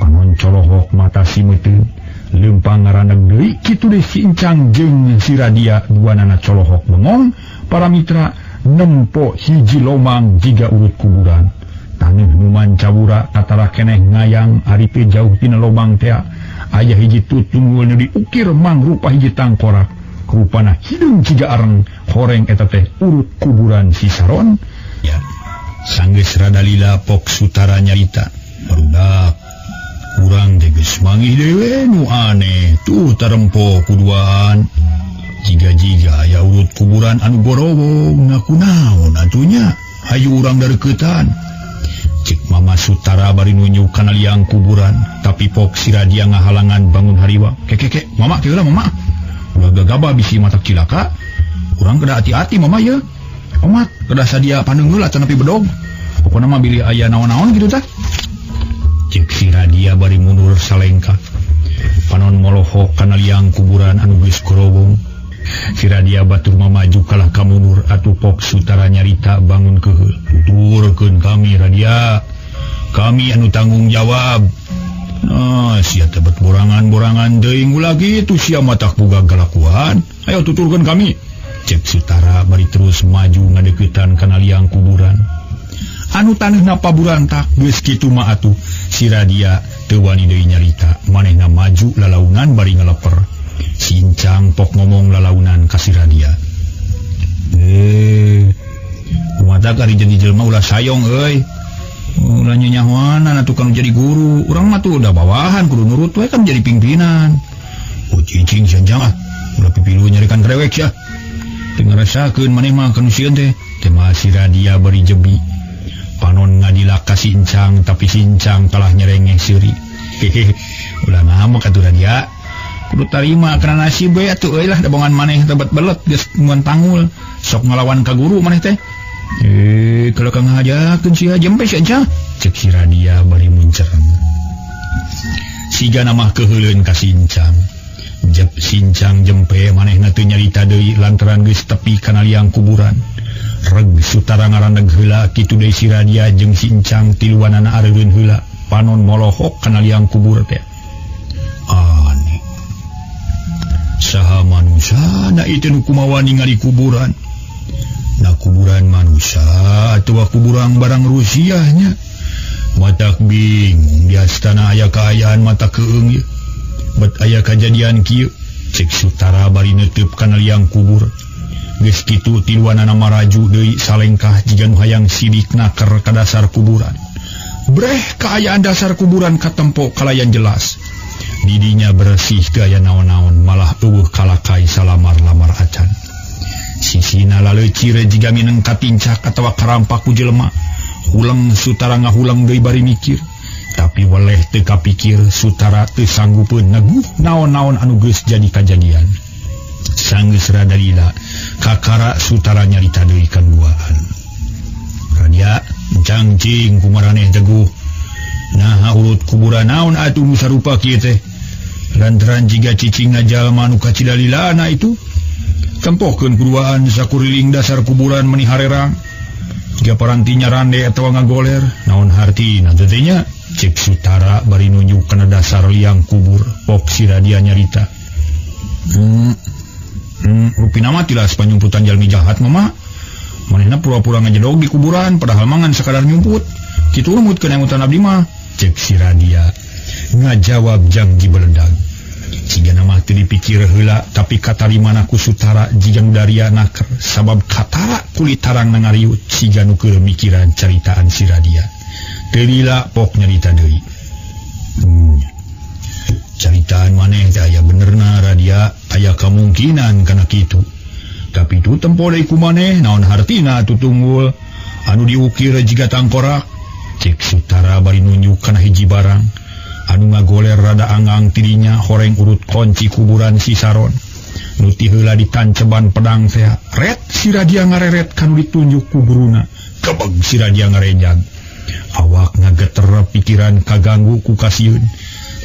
Panon colohok mata si meuteun lempang ngaraneg deui kitu deui si Encang jeung si Radia duanana colohok bengong para mitra nempo hiji lomang jiga urut kuburan. Taneuh nu mancawura katara keneh ngayang ari teu jauh tina lomang tea. Aya hiji tutunggul nu diukir mangrupa hiji tangkorak. Rupana hideung jiga areng horeng eta teh urut kuburan si Saron. Ya, sanggeus rada lila Pok Sutara nyarita. Barudak urang teh geus manggih deui nu aneh tuh tarempo kuduaan. Jiga-jiga aya urut kuburan anu gorowong ngaku naon atunya. Hayu urang dareuketan. Cek Mama Sutara bari nunjuk kana liang kuburan, tapi Pok si Radia ngahalangan bangun hariwa. Kekeke, mama keula mama. Ulah gagabah bisi mata cilaka. Urang kedah hati-hati mama ye. Omat kedah sadia paneunggeul atanapi bedog. Pokona mah bilih aya naon-naon kitu tah. Cek si Radia bari mundur salengkah. Panon molohok kana liang kuburan anu geus gorowong. Si Radia batur mamaju kalah ka mundur atuh Pok Sutara nyarita bangun keheul. Tuturkeun kami Radia. Kami anu tanggung jawab. Nah, sia teh bet borangan-borangan teuing ulah kitu sia matak boga kalakuan. Ayo tuturkeun kami. Cek Sutara bari terus maju ngadeuketan kana liang kuburan. Anu taneuhna paburantak geus kitu mah atuh si Radia teu wani deui nyarita. Manehna maju lalaunan bari ngaleper. Si Encang pok ngomong lalaunan ka si Radia. Kumaha ari jadi jelema ulah sayong euy. Ulah nyanyahoanan atuh kanu jadi guru. Urang mah tuh udah bawahan kudu nurut we kan jadi pimpinan. Oh cicing si Encang ah. Ulah pipilu nyarikan krewek sia. Teu ngarasakeun maneh mah kanu sieun teh. Teh mah si Radia bari jebi. Panon ngadilak ka si Encang tapi si Encang kalah nyerengeh seuri. Hehehe. Ulah ngamuk atuh Radia. Kudu tarima kana nasib we atuh euy lah dabongan maneh teh belet geus mun tangul. Sok ngalawan ka guru maneh teh. Kalau kang ngajakeun sia jempe si Encang. Cek si Radia bari muncereng. Sigana mah keuheuleun ka si Encang. Jep sincang jempe manehna teu nyarita deui lantaran geus tepi kana liang kuburan. Reg Sutara ngaraneg heula kitu deui si Radia jeung si Encang tiluanana areureun heula panon molohok kana liang kubur teh. Aneh. Saha manusia na itu nu kumawa ningali kuburan. Na kuburan manusia atawa kuburan barang Rusiahnya. Matak bingung di astana aya kaayaan mata keung ieu. Bet aya kajadian kieu. Cek Sutara bari neuteub kana liang kubur. Geus kitu tiluanana maraju deui salengkah jiga nu hayang sidik naker ka dasar kuburan. Breh kaayaan dasar kuburan katempo kalayan jelas. Didinya bersih teu aya naon-naon malah eueuh kalakai salamar-lamar acan. Sisina laleucir jiga mineng katincak atawa karampak ku jelema. Huleng Sutara ngahuleng deui bari mikir. Tapi weleh teu kapikir Sutara teu sanggupeun neguh naon-naon anu geus jadi kajadian. Sanggeus rada lila Kakara Sutara nyarita deui kaduaan. Radia cangcing kumaraneh teguh. Nah urut kuburan naon atuh nu sarupa kieu teh. Lantaran jiga cicingna jalma nu kacidalilana itu. Tempohkeun kuduaan sakuriling dasar kuburan meni harerang. Jiga parantinya rande atawa ngagoler, naon hartina teh nya? Cek Sutara bari nunjuk kana dasar liang kubur. Pok si Radia nyarita. Rupina mah tilas panyumputan jalmi jahat mama. Manehna pura-pura ngajedog di kuburan padahal mangan sakadar nyumput. Kitu lumutkeun emutan abdi mah. Cek si Radia ngajawab jang jibeledag. Cigana mah teu dipikir heula tapi katarimana ku Sutara jiga nu daria naker sabab katara kulit tarang ngariut siga nu keur mikiran caritaan si Radia. Teu lila pok nyarita deui. Caritaan maneh teh aya benerna Radia, aya kamungkinan kana kitu. Tapi tu tempo deui ku maneh naon hartina tutunggul anu diukir jiga tangkorak. Cek Sutara bari nunjuk kana hiji barang anu ngagoler rada anggang tidinya horeng urut kunci kuburan si Saron. Nu ti heula ditanceban pedang teh. Ret si Radia ngareret kanu ditunjuk ku guruna. Kebeg si Radia ngarenjag. Awak ngageter pikiran kaganggu ku kasieun.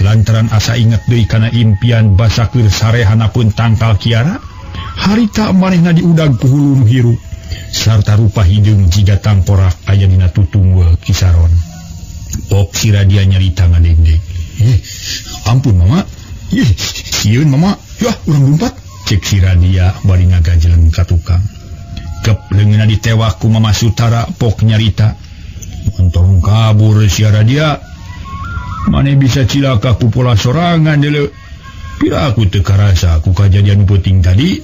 Lantaran asa inget deui kana impian basakeur sarehana pun tangkal kiara. Harita manehna diudag ku hulu nu hirup sarta rupa hideung jiga tangkorak aya dina tutunggul Kisaron. Pok si Radia nyarita ngadegdeg. Ampun mama. Ih, sieun mama. Yah, urang lumpat. Cek si Radia bari ngagajeleng ka tukang. Kep leungeunna ditewak ku Mama Sutara pok nyarita. Montong kabur si Radia. Mane bisa cilaka ku pola sorangan deuleu. Pira aku teu karasa ku kajadian penting tadi.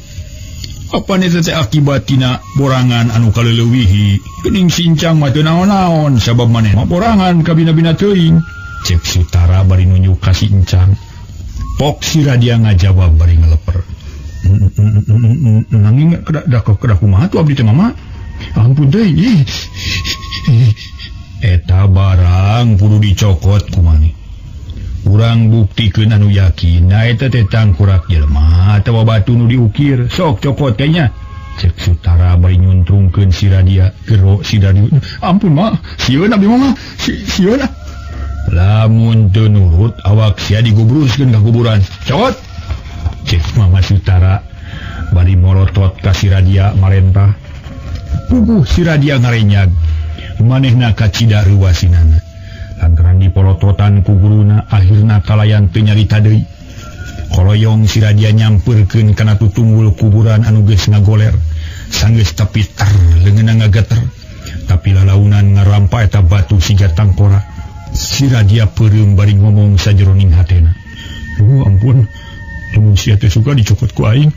Apa ni teh akibatina borangan anu kaleulewihi. Geuning sincang mah teu naon-naon sabab maneh mah borangan kabina-bina teuing. Cek Sutara bari nunjuk ka si Encang. Pok si Radia ngajawab bari ngeleper. Nanging kedah kumaha tuh abdi teh mama? Ampun teh. Eta barang kudu dicokot kumaneh. Urang buktikeun anu yakin na eta teh tangkurak jelema atawa batu nu diukir. Sok cokot teh nya. Cek Sutara bari nyuntrungkeun si Radia. Gero si Radia. Ampun mak, sieun abdi mah. Sieun ah. Lamun teu nurut awak sia digubruskeun ka kuburan. Cokot. Cek Mama Sutara bari morotot ka si Radia marentah. Puguh si Radia ngarenyag. Manehna kacida reuasinana. Lantaran dipolototan ku guruna akhirna kalayan teu nyarita deui. Koloyong si Radia nyampeurkeun kana tutunggul kuburan anu geus ngagoler. Sanggeus tepi ter leungeunna ngageter. Tapi lalaunan ngarampa eta batu siga tangkorak. Si Radia peureum bari ngomong sajeroning hatena. Duh ampun, lamun sia teh suka dicokot ku aing.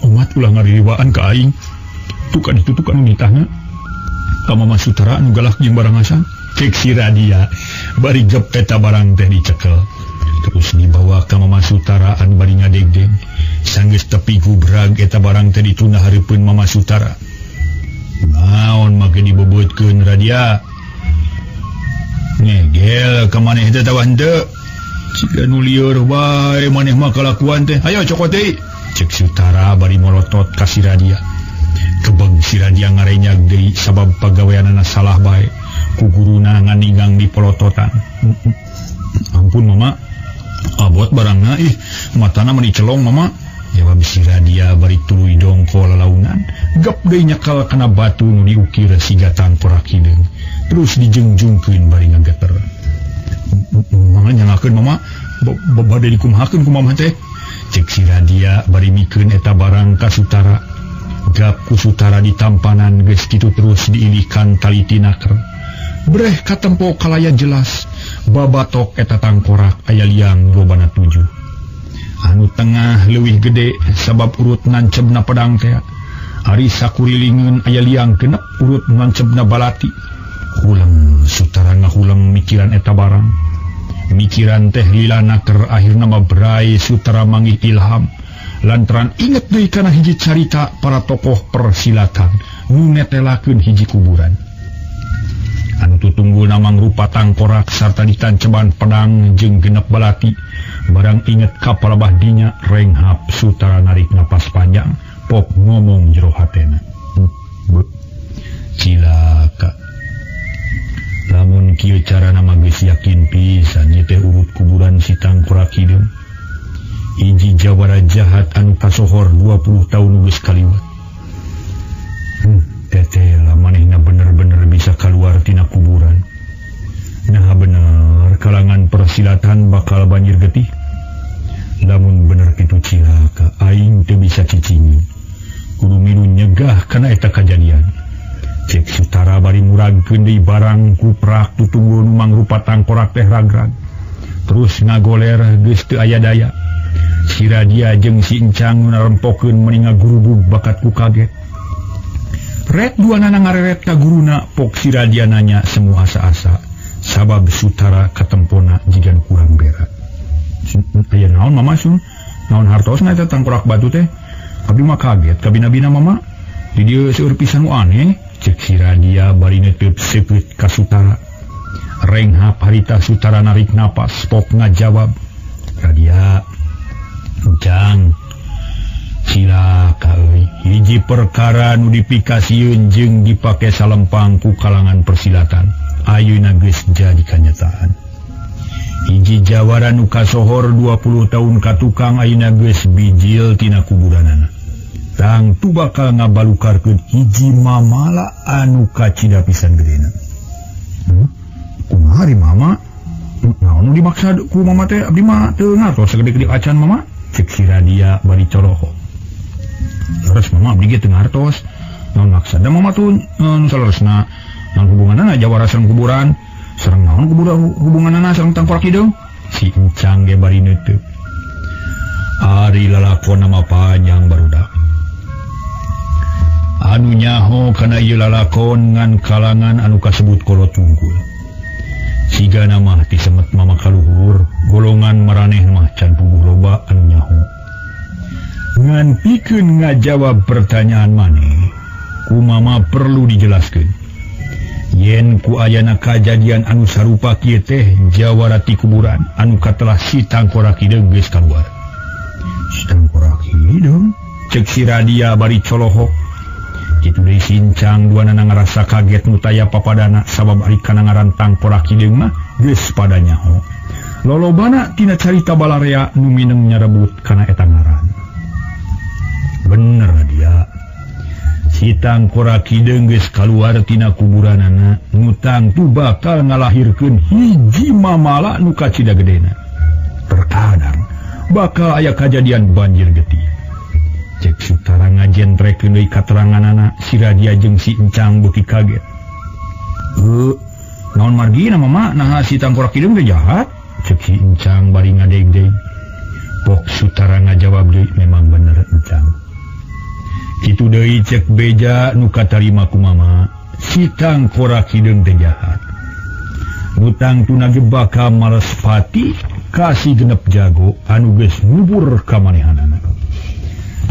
Omat ulah ngaririwaan ka aing. Tukan itu tukan nitahna. Ka Mama Sutara anu galak jeung barangasan. Cek si Radia bari gep eta barang teh dicekel. Terus dibawa ka Mama Sutara anu bari ngadegdeg. Sanggeus tepi gubrag eta barang teh ditunda hareupeun Mama Sutara. Naon make dibebeutkeun Radia? Ngegel ka maneh teh tawa henteu. Siga nu lieur bae maneh mah kalakuan teh. Hayo cokot deui. Cek Sutara bari molotot ka si Radia. Kebeg si Radia ngarenyag deui sabab pagaweanana salah bae. Ku guruna nganigang di polototan. Ampun mama, abot barangna ih, matana meni celong mama. Jawab si Radia bari tuluy dongko lalaunan. Gep deui nyekal kana batu nu diukir siga tangkorak hideung. Terus dijengjungkeun bari ngageter. Mama nyangakeun mama, bade dikumahakeun ku mama teh. Cek si Radia bari mikeun eta barang ka Sutara. Gap ku Sutara ditampanan geus kitu terus diilikan tali tinaker. Breh katempo kalaya jelas babatok eta tangkorak aya liang lobana 7. Anu tengah leuwih gede sabab urut nancebna pedang teh. Ari sakurilingeun aya liang genep urut nancebna balati. Huleng Sutara ngahuleng mikiran eta barang. Mikiran teh lila naker akhirna mah brai Sutara manggih ilham. Lantaran inget deui kana hiji carita para tokoh persilatan nu netelakeun hiji kuburan. Anu tutunggulna mangrupa tangkorak sarta ditanceban pedang jeung genep balati. Barang inget ka palebah dinya renghap Sutara narik napas panjang. Pok ngomong jero hatena. Cilaka. Lamun kieu carana mah geus yakin pisan ieu teh urut kuburan si Tangkorak Hideung. Hiji jawara jahat anu kasohor 20 tahun geus kaliwat. Teteh lah manehna bener-bener bisa keluar tina kuburan. Nah bener kalangan persilatan bakal banjir getih. Lamun bener kitu cilaka aing teu bisa cicingin. Kudu milu nyegah kana eta kajadian. Cek Sutara bari muragkeun deui barang kuprak tutunggul nu mangrupa tangkorak teh ragrag. Terus ngagoler geus teu aya daya. Si Radia jeung si Encang nu narempokeun meni ngagurubug bakat ku kaget. Ret duanana ngareret ka guruna pok si Radia nanya semua asa-asa sabab Sutara katempona jigan kurang berat. Aya naon mama sun? Naon hartosna eta tangkorak batu teh? Abdi mah kaget kabina-bina mama. Di dieu seueur pisan nu aneh. Cek si Radia bari neuteub seukeut ka Sutara. Renghap harita Sutara narik napas pok ngajawab. Radia, Encang, cilaka euy. Hiji perkara nu dipikasieun jeung dipake salempang ku kalangan persilatan ayeuna geus jadi kanyataan. Hiji jawara nu kasohor 20 tahun ka tukang ayeuna geus bijil tina kuburanana. Tangtu bakal ngabalukarkeun hiji mamala anu kacida pisan gedena. Kumaha ari mama? Naon nu dimaksud ku mama teh? Abdi mah teu ngartos sagede-gede acan mama. Cek si Radia bari coloho. Leres mama abdi ge teu ngartos. Naon maksudna mama tuh nu saleresna? Naon hubunganna jawara sareng kuburan? Sareng naon hubunganna sareng tangkorak hideung? Si Encang ge bari neuteub. Ari lalakon nama panjang barudak. Anu nyaho kana ieu lalakon ngan kalangan anu kasebut kolot tunggul. Sigana mah ti semet mama kaluhur, golongan maraneh mah can puguh loba anu nyaho. Ngan pikeun ngajawab pertanyaan maneh, ku mama perlu dijelaskeun. Yen ku ayana kajadian anu sarupa kieu teh jawara ti kuburan anu katelah si Tangkorak Hideung geus kaluar. Si Tangkorak Hideung? Cek si Radia bari colohok. Kitu deui sincang duanana ngarasa kaget nu taya papadana sabab ari kana ngaran Tangkorak Hideung mah geus pada nyaho. Lolobana tina carita balarea nu mineng nyarebut kana eta ngaran. Bener dia. Si Tangkorak Hideung geus kaluar tina kuburanana nu tangtu bakal ngalahirkeun hiji mamala nu kacida gedena. Terkadang bakal aya kajadian banjir getih. Cek Sutara ngajentrekeun deui kateranganana, si Radia jeung si Encang beuki kaget. Naon margina mama naha si Tangkorak Hideung teh jahat? Cek si Encang bari ngadeg-deg. Pok Sutara ngajawab deui, memang bener Encang. Kitu deui cek beja nu katarima ku mama, si Tangkorak Hideung teh jahat. Nu tangtuna ge bakal malespati ka si genep jago anu geus ngubur ka manehanana.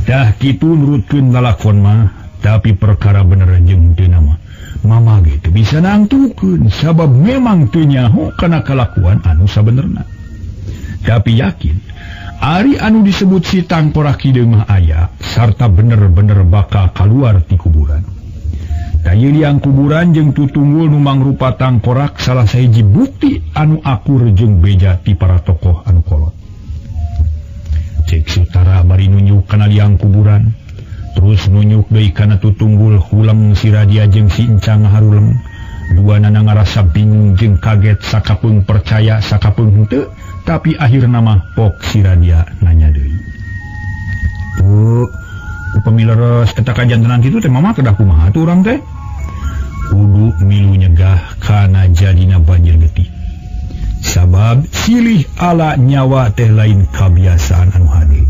Dah kitu nurutkeun lalakon mah, tapi perkara bener jeung teu mah mama ge teu bisa nangtukeun sabab memang teu nyaho kana kalakuan anu sabenerna. Tapi yakin ari anu disebut si Tangkorak Hideung mah aya sarta bener-bener bakal kaluar ti kuburan. Tah liang kuburan jeung tutunggul nu mangrupa tangkorak salah sahiji bukti anu akur jeung beja ti para tokoh anu kolot. Cek Sutara bari nunjuk kana liang kuburan, terus nunjuk deui kana tutunggul huleng si Radia jeung si Encang haruleng. Duanana ngarasa bingung jeung kaget sakapeung percaya sakapeung henteu, tapi akhirna mah pok si Radia nanya deui. Upami leres eta kajantenan kitu teh mama kedah kumaha tuh urang teh? Kudu milu nyegah kana jadina banjir getih. Sabab silih ala nyawa teh lain kabiasaan anu hade.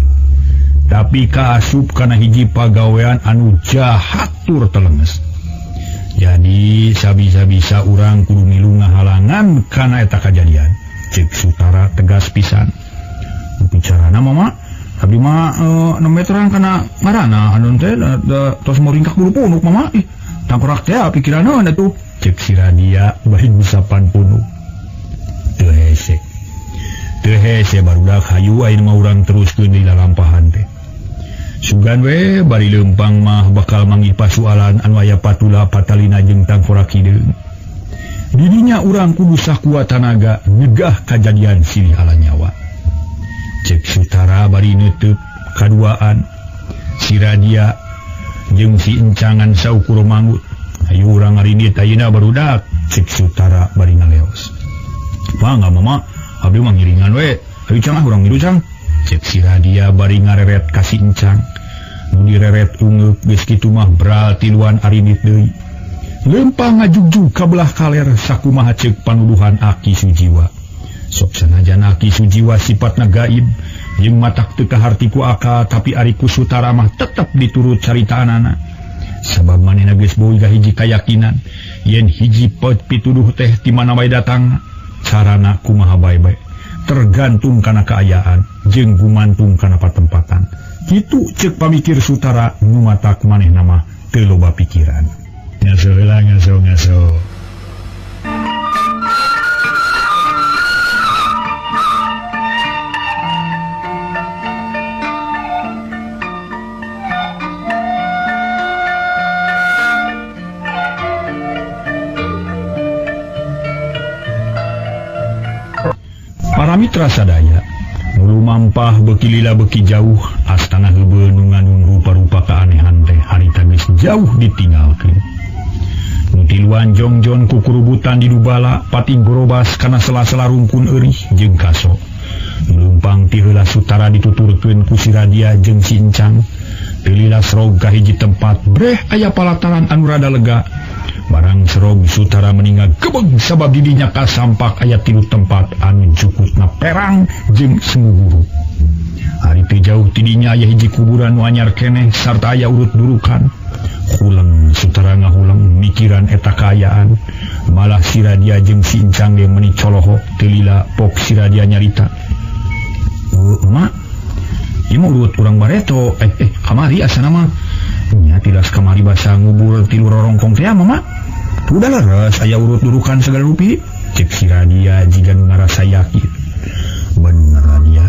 Tapi kaasup kana hiji pagawean anu jahat tur telenges. Jadi sabisa-bisa urang kudu milu ngahalangan kana eta kajadian. Cek Sutara tegas pisan. Bicarana mama, abdi mah nembe terang kana ngaranna anu teh tos moringkak bulu punuk mama. Ih, tangkorak teh pikiranna atuh. Cek si Radia bari ngusapan punuk. Teu hese. Teu hese barudak hayu ayeuna mah urang teruskeun di lalampahan teh. Sugan we bari leumpang mah bakal manggih pasualan anu aya patula patalina jeung tangkorak hideung. Didinya urang kudu sakuat tanaga nyegah kajadian silih ala nyawa. Cek Sutara bari neuteuk kaduaan si Radia jeung si Encangan saukur manggut. Ayo urang ngarinit ayeuna barudak, cek Sutara bari ngaleos. Mangga mama, abdi mah ngiringan we. Ayo cang ah urang ngilu cang. Cek si Radia bari ngareret ka si Encang. Nu direret ungeuk geus kitu mah bral tiluan arinit deui. Lempang ngajugjug ka belah kaler sakumaha ceuk panuduhan Aki Sujiwa. Sok sanajan Aki Sujiwa sifatna gaib jeung matak teu kaharti ku akal, tapi ari ku Sutara mah tetep diturut caritaanana. Sabab manehna geus boga hiji kayakinan yen hiji pot pituduh teh ti mana wae datang, carana kumaha bae-bae tergantung kana kaayaan jeung gumantung kana patempatan. Kitu ceuk pamikir Sutara nu matak manehna mah teu loba pikiran. Ngaso heula ngaso ngaso. Para mitra sadaya, mulu mampah beuki lila beuki jauh, astana heubeul nu ngandung rupa-rupa keanehan teh harita geus jauh ditinggalkeun. Nu tiluan jongjon kukurubutan di dubala, pating gorobas kana sela-sela rungkun eurih jeung kaso. Nu leumpang ti heula Sutara dituturkeun ku si Radia jeung si Encang. Teu lila serog ka hiji tempat, breh aya palataran anu rada lega. Barang serog Sutara meninggal gebeg sabab didinya kasampak aya tilu tempat anu jukutna perang jeung semu guru. Ari teu jauh tidinya aya hiji kuburan nu anyar keneh sarta aya urut durukan. Huleng Sutara ngahuleng mikiran eta kaayaan. Malah si Radia jeung si Encang ge meuni colohok teu lila pok si Radia nyarita. Emak, ieu mah urut urang bareto. Kamari asana mah. Nya tilas kamari basa ngubur tilu rorongkong teh mama. Udah leres aya urut durukan segala rupi. Cek si Radia jiga nu ngarasa yakin. Bener Radia.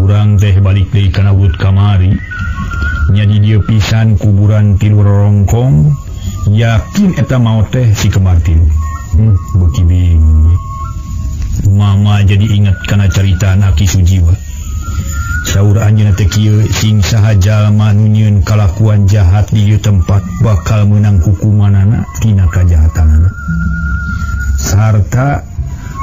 Urang teh balik deui kana urut kamari. Nya di dieu pisan kuburan tilu rorongkong. Yakin eta maot teh si kembar tilu. Beuki bingung. Mama jadi ingat kana caritaan Aki Sujiwa. Saur anjeunna teh kieu, sing saha jalma nu nyieun kalakuan jahat di ieu tempat bakal meunang hukumanana tina kajahatanana. Sarta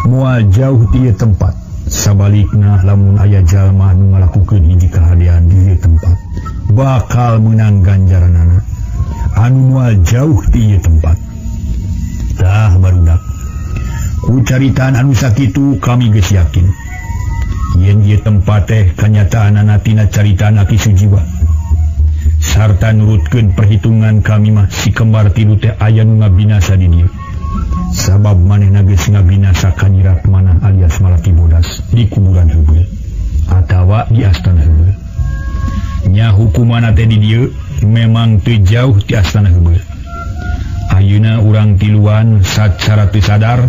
moal jauh ti ieu tempat. Sabalikna lamun aya jalma nu ngalakukeun hiji kahadean di ieu tempat bakal meunang ganjaranana anu moal jauh ti ieu tempat. Tah barudak. Ku caritaan anu sakitu kami geus yakin yen ieu tempat teh kanyataanana tina caritaan Aki Sujiwa. Sarta nurutkeun perhitungan kami mah si kembar tilu teh aya nu ngabinasa di dieu. Sabab manehna geus ngabinasa ka Nyi Ratmana alias Malati Bodas di kuburan heubeul atawa di astana heubeul. Nya hukumanna teh di dieu memang teu jauh ti astana heubeul. Ayeuna urang tiluan sacara teu sadar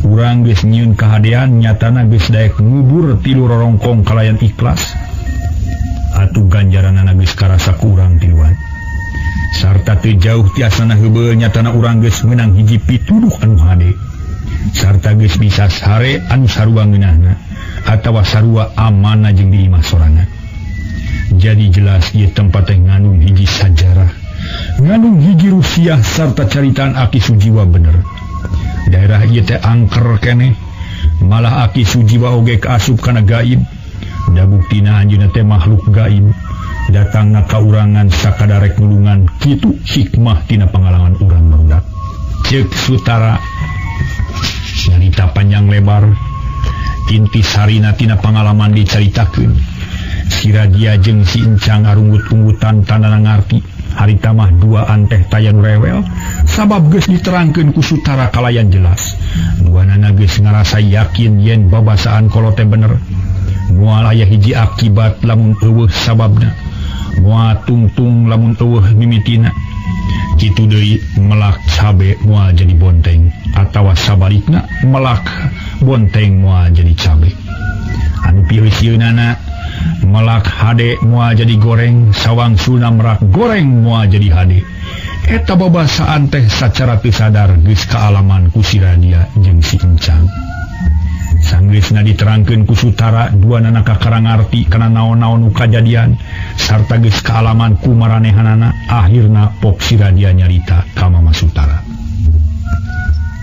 urang geus nyieun kahadean nyatana geus daek ngubur tilu rorongkong kalayan ikhlas. Atuh ganjaranana geus karasa ku urang tiluan. Sarta teu jauh ti astana heubeul nyatana urang geus meunang hiji pituduh anu hade. Sarta geus bisa sare anu sarua ngeunahna atawa sarua amanna jeung di imah sorangan. Jadi jelas ieu tempat teh ngandung hiji sajarah, ngandung hiji rusiah sarta caritaan Aki Sujiwa bener. Daerah ieu teh angker keneh, malah Aki Sujiwa oge kaasup kana gaib. Da buktina anjeunna teh makhluk gaib, datangna ka urangan sakadarek nulungan kitu hikmah tina pangalaman urang barudak. Ceuk Sutara nyarita panjang lebar, inti sarina tina pangalaman dicaritakeun. Si Radia jeung si Encang arunggut-unggutan tandana ngarti. Harita mah duaan teh taya nu rewel sabab geus diterangkeun ku Sutara kalayan jelas. Duanana geus ngarasa yakin yen babasaan kolot teh bener. Moal aya hiji akibat lamun eueuh sababna. Moal tungtung lamun eueuh mimitina. Kitu deui melak cabe moal jadi bonteng atawa sabalikna melak bonteng moal jadi cabe. Anu piheusieunana Melak hade moal jadi goreng, sawangsulna merak goreng moal jadi hade. Eta babasaan teh sacara teu sadar geus kaalaman ku si Radia jeung si Encang. Sanggeusna diterangkeun ku Sutara duanana kakara ngarti kana naon-naon nu kajadian sarta geus kaalaman ku maranehanana, akhirna pok si Radia nyarita ka Mama Sutara.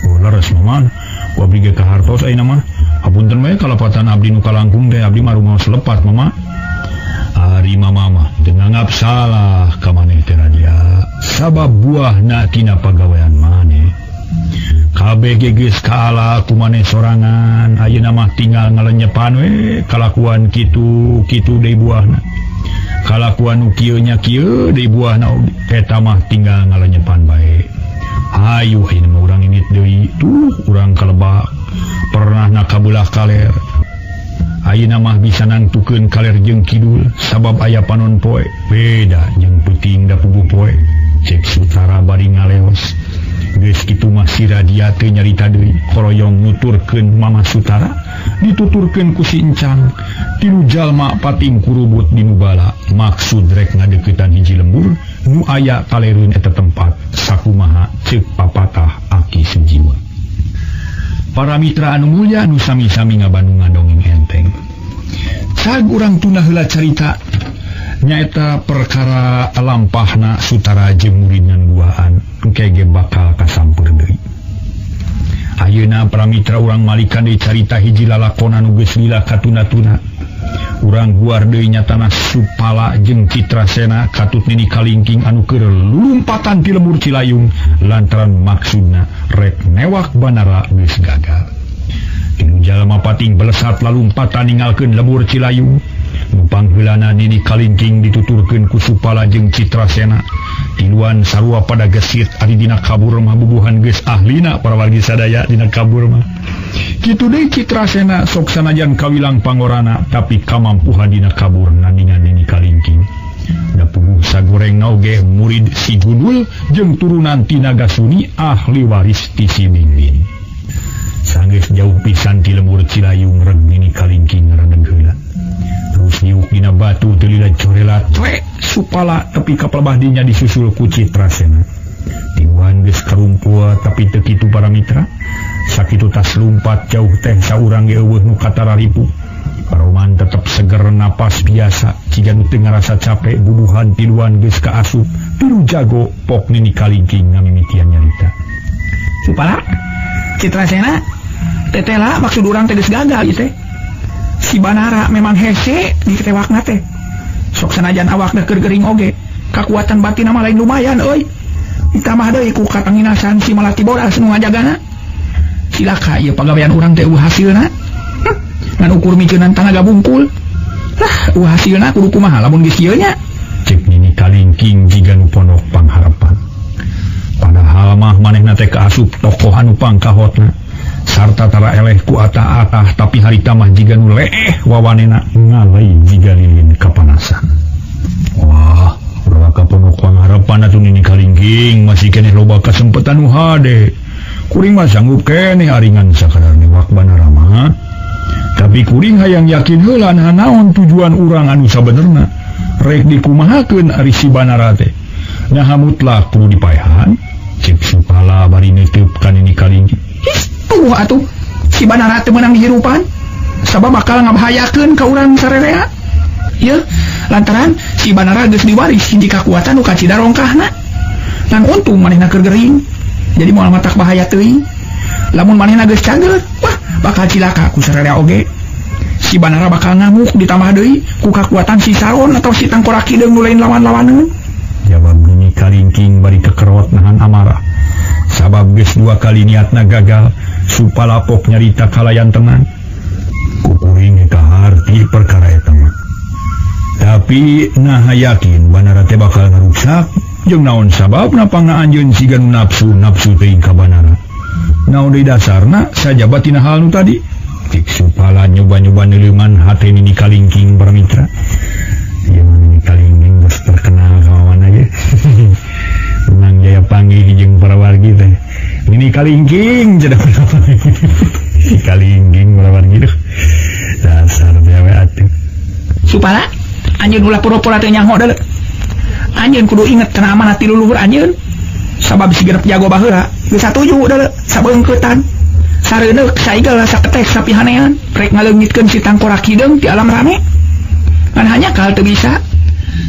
Oh, leres Mama, ku abdi ge kahartos ayeuna mah. Hapunten we kalepatan abdi nu kalangkung teh abdi mah rumaos lepat Mama. Ari Mama mah teu nganggap salah ka maneh teh Radia, sabab buahna tina pagawean maneh. Kabeh ge geus kaala ku maneh sorangan, ayeuna mah tinggal ngalenyepan we kalakuan kitu kitu deui buahna. Kalakuan nu kieu nya kieu deui buahna eta mah tinggal ngalenyepan bae. Hayu ayeuna mah urang indit deui, tuh urang kalebak pernahna kabelah kaler. Ayeuna mah bisa nangtukeun kaler jeung kidul sabab aya panon poe, beda jeung peuting da puguh poe. Cek Sutara bari ngaleos. Geus kitu mah si Radia teu nyarita deui, koroyong nuturkeun Mama Sutara, dituturkeun ku si Encang. Tilu jalma pating kurubut di nu bala, maksud rek ngadeuketan hiji lembur nu aya kalereun eta tempat sakumaha ceuk papatah Aki Sujiwa. Para mitra anu mulya anu sami-sami ngabandungan dongeng enteng. Cag urang tunda heula carita nyaeta perkara lampahna Sutara jeung murid ngan duaan engke ge bakal kasampeur deui. Ayeuna para mitra urang malikan deui carita hiji lalakonan nu geus lila katuna-tuna. Urang guar deui nyatana Supala jeung Citrasena katut Nini Kalingking anu keur lulumpatan ti lembur Cilayung lantaran maksudna rek newak Banara geus gagal. Tilu jalma pating belesat lalumpatan ninggalkeun lembur Cilayung. Nu pangheulana Nini Kalingking dituturkeun ku Supala jeung Citrasena. Tiluan sarua pada gesit ari dina kabur mah bubuhan geus ahlina para wargi sadaya dina kabur mah. Kitu deui Citrasena sok sanajan kawilang pangorana tapi kamampuhan dina kabur nandingan Nini Kalingking. Da puguh sagoreng oge murid si Gundul jeung turunan ti Nagasuni ahli waris ti si Bingbin. Sanggeus jauh pisan ti lembur Cilayung reg Nini Kalingking ngaredeg heula. Terus niuk dina batu teu lila corela cuek Supala tepi ka pelebah dinya disusul ku Citrasena. Tiluan geus karumpua tapi teu kitu para mitra. Sakitu tas lumpat jauh teh saurang ge eueuh nu katararipu. Paroman tetep seger napas biasa, ciga nu teu ngarasa capek bubuhan tiluan geus kaasup. Tilu jago pok Nini Kalingking ngamimitian nyarita. Supala, Citrasena, tetela maksud urang teh geus gagal ieu teh. Si Banara memang hese ditewakna teh. Sok sanajan awakna keur gering oge, kakuatan batin mah lain lumayan euy. Ditambah deui ku katanginasan si Malati Bodas nu ngajagana. Cilaka ieu pagawean urang teh eueuh hasilna. Ngan ukur miceunan tanaga bungkul. Lah, eueuh hasilna kudu kumaha lamun geus kieu nya? Cek Nini Kalingking jiga nu pondok pangharapan. Padahal mah manehna teh kaasup tokoh anu pangkahotna. Sarta tara eleh ku atah-atah tapi harita mah jiga nu leeh wawanena ngalai jiga lilin kapanasan. Wah, urang ka pondok pangharapan atuh Nini Kalingking masih keneh loba kasempetan nu hade. Kuring mah sanggup keneh aringan sakadar newak Banara mah. Tapi kuring hayang yakin heula nah naon tujuan urang anu sabenerna. Rek dikumahakeun ari si Banara teh. Naha mutlak kudu dipaehan. Cek Supala bari neuteub ka Nini Kalingking. Tuh atuh si Banara teu meunang dihirupan sabab bakal ngabahayakeun ka urang sarerea. Ieu lantaran si Banara geus diwaris hiji kakuatan nu kacida rongkahna. Ngan untung manehna keur gering. Jadi moal matak bahaya teuing. Lamun manehna geus cageur, wah bakal cilaka ku sarerea oge. Si Banara bakal ngamuk ditambah deui ku kakuatan si Saron atau si Tangkorak Hideung nu lain lawan-lawaneun. Jawab Nini Kalingking bari kekerot nahan amarah. Sabab geus dua kali niatna gagal, Supala pok nyarita kalayan tenang. Kukuring kaharti perkara eta mah. Tapi nah yakin Banara teh bakal ngaruksak jeung naon sababna pangna anjeun siga nu nafsu teuing ka Banara. Naon deui dasarna sajaba tina hal nu tadi. Cik Supala nyoba-nyoba neuleuman hate Nini Kalingking para mitra. Ieu mah Nini Kalingking geus terkenal ka mana ge. Menang jaya panggih jeung para wargi teh. Nini Kalingking cenah. Kalingking para wargi teh. Dasar teh we atuh. Supala anjeun ulah pura-pura teu nyaho deuleu. Anjeun kudu inget kana amanat ti luluhur anjeun. Sabab si genep jago baheula geus satuju deuleu sabeungkeutan. Sareuneuk saigel saketek sapihanean rek ngaleungitkeun si tangkorak hideung ti alam rame. Ngan hanya kal teu bisa.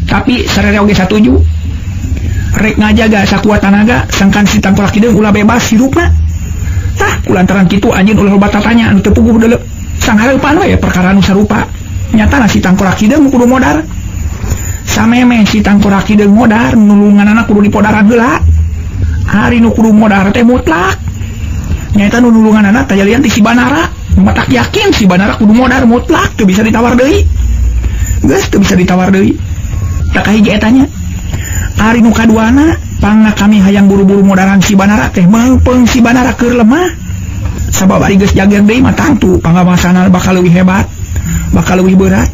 Tapi sarere oge satuju. Rek ngajaga sakuat tanaga sangkan si tangkorak hideung ulah bebas hirupna. Tah kulantaran kitu anjeun ulah loba tatanya anu teu puguh deuleu. Sanghareupan we perkara nu sarupa. Nyatana si tangkorak hideung kudu modar. Samemeh si tangkorak hideung modar nulunganana kudu dipodaran heula. Ari nu kudu modar teh mutlak. Nyaeta nu nulunganana tajalian ti si Banara. Matak yakin si Banara kudu modar mutlak teu bisa ditawar deui. Geus teu bisa ditawar deui. Tak kahiji eta nya. Ari nu kaduana pangna kami hayang buru-buru modaran si Banara teh meungpeung si Banara keur lemah. Sabab ari geus jager deui mah tangtu pangamasana bakal leuwih hebat, bakal leuwih berat.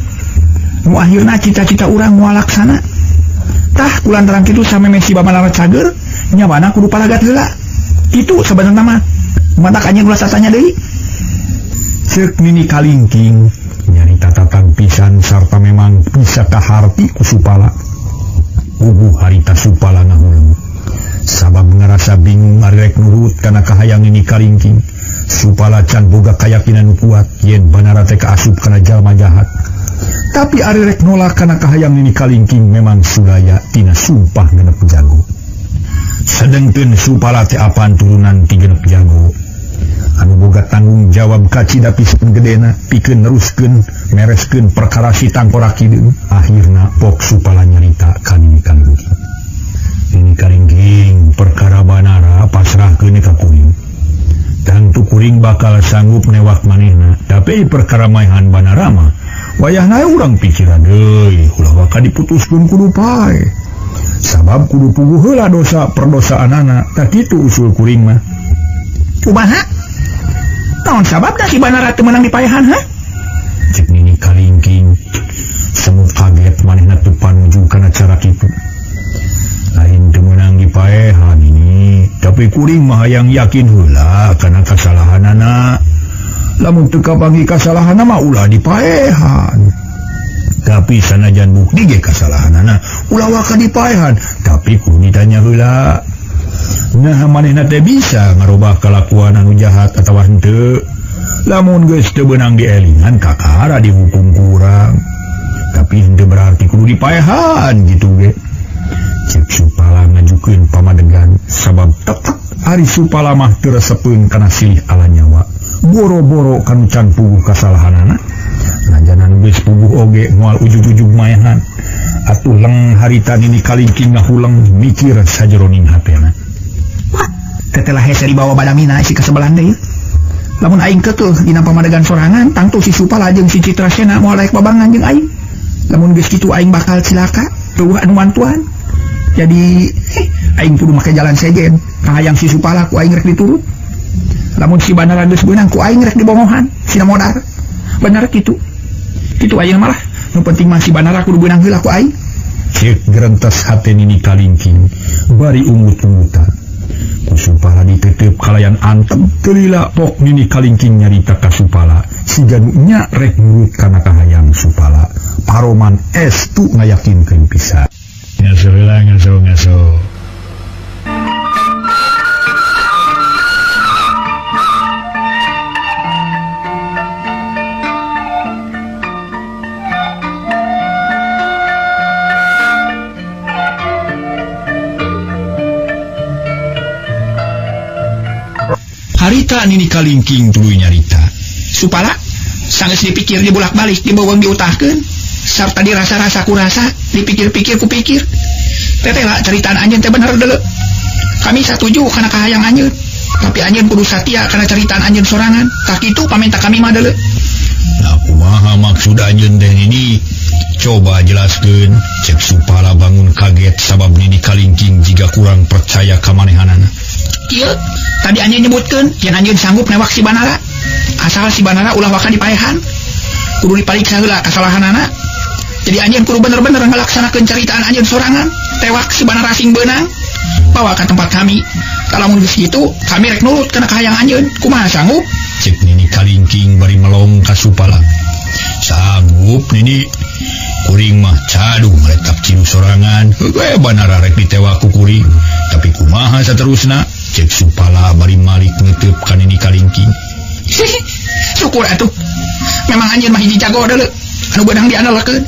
Nu akhirna cita-cita urang moal laksana. Tah kulantaran kitu samemeh si Banara cager nyawana kudu palagat heula. Kitu sabenerna mah. Matak anjeun ulah tatanya deui. Ceuk Nini Kalingking nyarita tatang pisan sarta memang bisa kaharti ku Supala. Ubuh harita Supala ngahuleng. Sabab ngarasa bingung arek nurut kana kahayang Nini Kalingking. Supala can boga kayakinan kuat yen Banara teh kaasup kana jalma jahat. Tapi ari rek nolak kana kahayang Nini Kalingking memang sulaya tina sumpah genep jago. Sedengkeun Supala teh apan turunan ti genep jago. Anu boga tanggung jawab kacida pisan gedena pikeun neruskeun mereskeun perkara si tangkorak hideung. Akhirna pok Supala nyarita ka Nini Kalingking. Nini Kalingking perkara Banara pasrahkeun ka kuring. Tangtu kuring bakal sanggup newak manehna, tapi perkara maehan Banara mah wayahna urang pikiran deui, ulah waka diputuskeun kudu pae. Sabab kudu puguh heula dosa perdosaanana, tah kitu usul kuring mah. Kumaha? Naon sababna si Banara teu meunang dipaehan ha? Cek Nini Kalingking semu kaget manehna teu panuju kana cara kitu. Lain teu meunang dipaehan ini, tapi kuring mah hayang yakin heula kana kasalahanana. Lamun teu kapanggih kasalahanna mah ulah dipaehan. Tapi sanajan bukti ge kasalahanana ulah waka dipaehan, tapi kudu ditanya heula. Nah manehna teh bisa ngarobah kalakuan anu jahat atawa henteu. Lamun geus teu beunang dielingan kakara dihukum kurang. Tapi henteu berarti kudu dipaehan gitu ge. Cek Supala ngajukeun pamadegan sabab tetep ari Supala mah teu resepeun kana silih ala nyawa. Boro-boro kanu can puguh kasalahanana. Najanan geus puguh oge moal ujug-ujug maehan. Atuh leng harita Nini Kalingking ngahuleng mikir sajeroning hatena. Wah, tetelah hese dibawa badamina si kasebelahan deui. Lamun aing kekeuh dina pamadegan sorangan, tangtu si Supala jeung si Citrasena moal laek babangan jeung aing. Lamun geus kitu aing bakal cilaka, teueuh anu mantuan. Jadi, aing kudu make jalan sejen. Kahayang si Supala ku aing rek diturut. Lamun si Banara geus beunang ku aing rek dibongohan, sina modar. Bener kitu. Kitu aing malah. Nu penting mah si Banara kudu beunang heula ku aing. Cek gerentes hate Nini Kalingking bari ungut-ungutan. Ku Supala ditetep kalayan antem telila pok Nini Kalingking nyarita ka Supala siga nu nya rek nurut kana kahayang Supala. Paroman estu ngayakinkeun pisan. Ngaso heula ngaso ngaso. Harita Nini Kalingking tuluy nyarita. Supala sanggeus dipikir dibulak-balik dibeuweung diutahkeun sarta dirasa-rasa ku rasa dipikir-pikir ku pikir. Teteh lah ceritaan anjeun teh bener deuleu. Kami satuju kana kahayang anjeun, tapi anjeun kudu satia kana ceritaan anjeun sorangan. Tah kitu pamenta kami mah deuleu. Nah kumaha maksud anjeun teh Nini? Coba jelaskeun. Cek Supala bangun kaget sabab Nini Kalingking jiga kurang percaya ka manehanana. Kieu tadi anjeun nyebutkeun yen anjeun sanggup newak si Banara. Asal si Banara ulah waka dipaehan. Kudu dipariksa heula kasalahanana. Jadi anjeun kudu bener-bener ngalaksanakeun caritaan anjeun sorangan. Tewak si Banara sing beunang, bawa ka tempat kami. Lamun geus kitu, kami rek nurut kana kahayang anjeun. Kumaha sanggup? Cek Nini Kalingking bari melong ka Supala. Sanggup Nini. Kuring mah cadu ngaletak cilu sorangan. Heuh Banara rek ditewak ku kuring. Tapi kumaha saterusna? Cek Supala bari malik neuteub ka Nini Kalingking. Syukur atuh. Memang anjeun mah hiji jago deuleu. Anu beunang diandalkeun.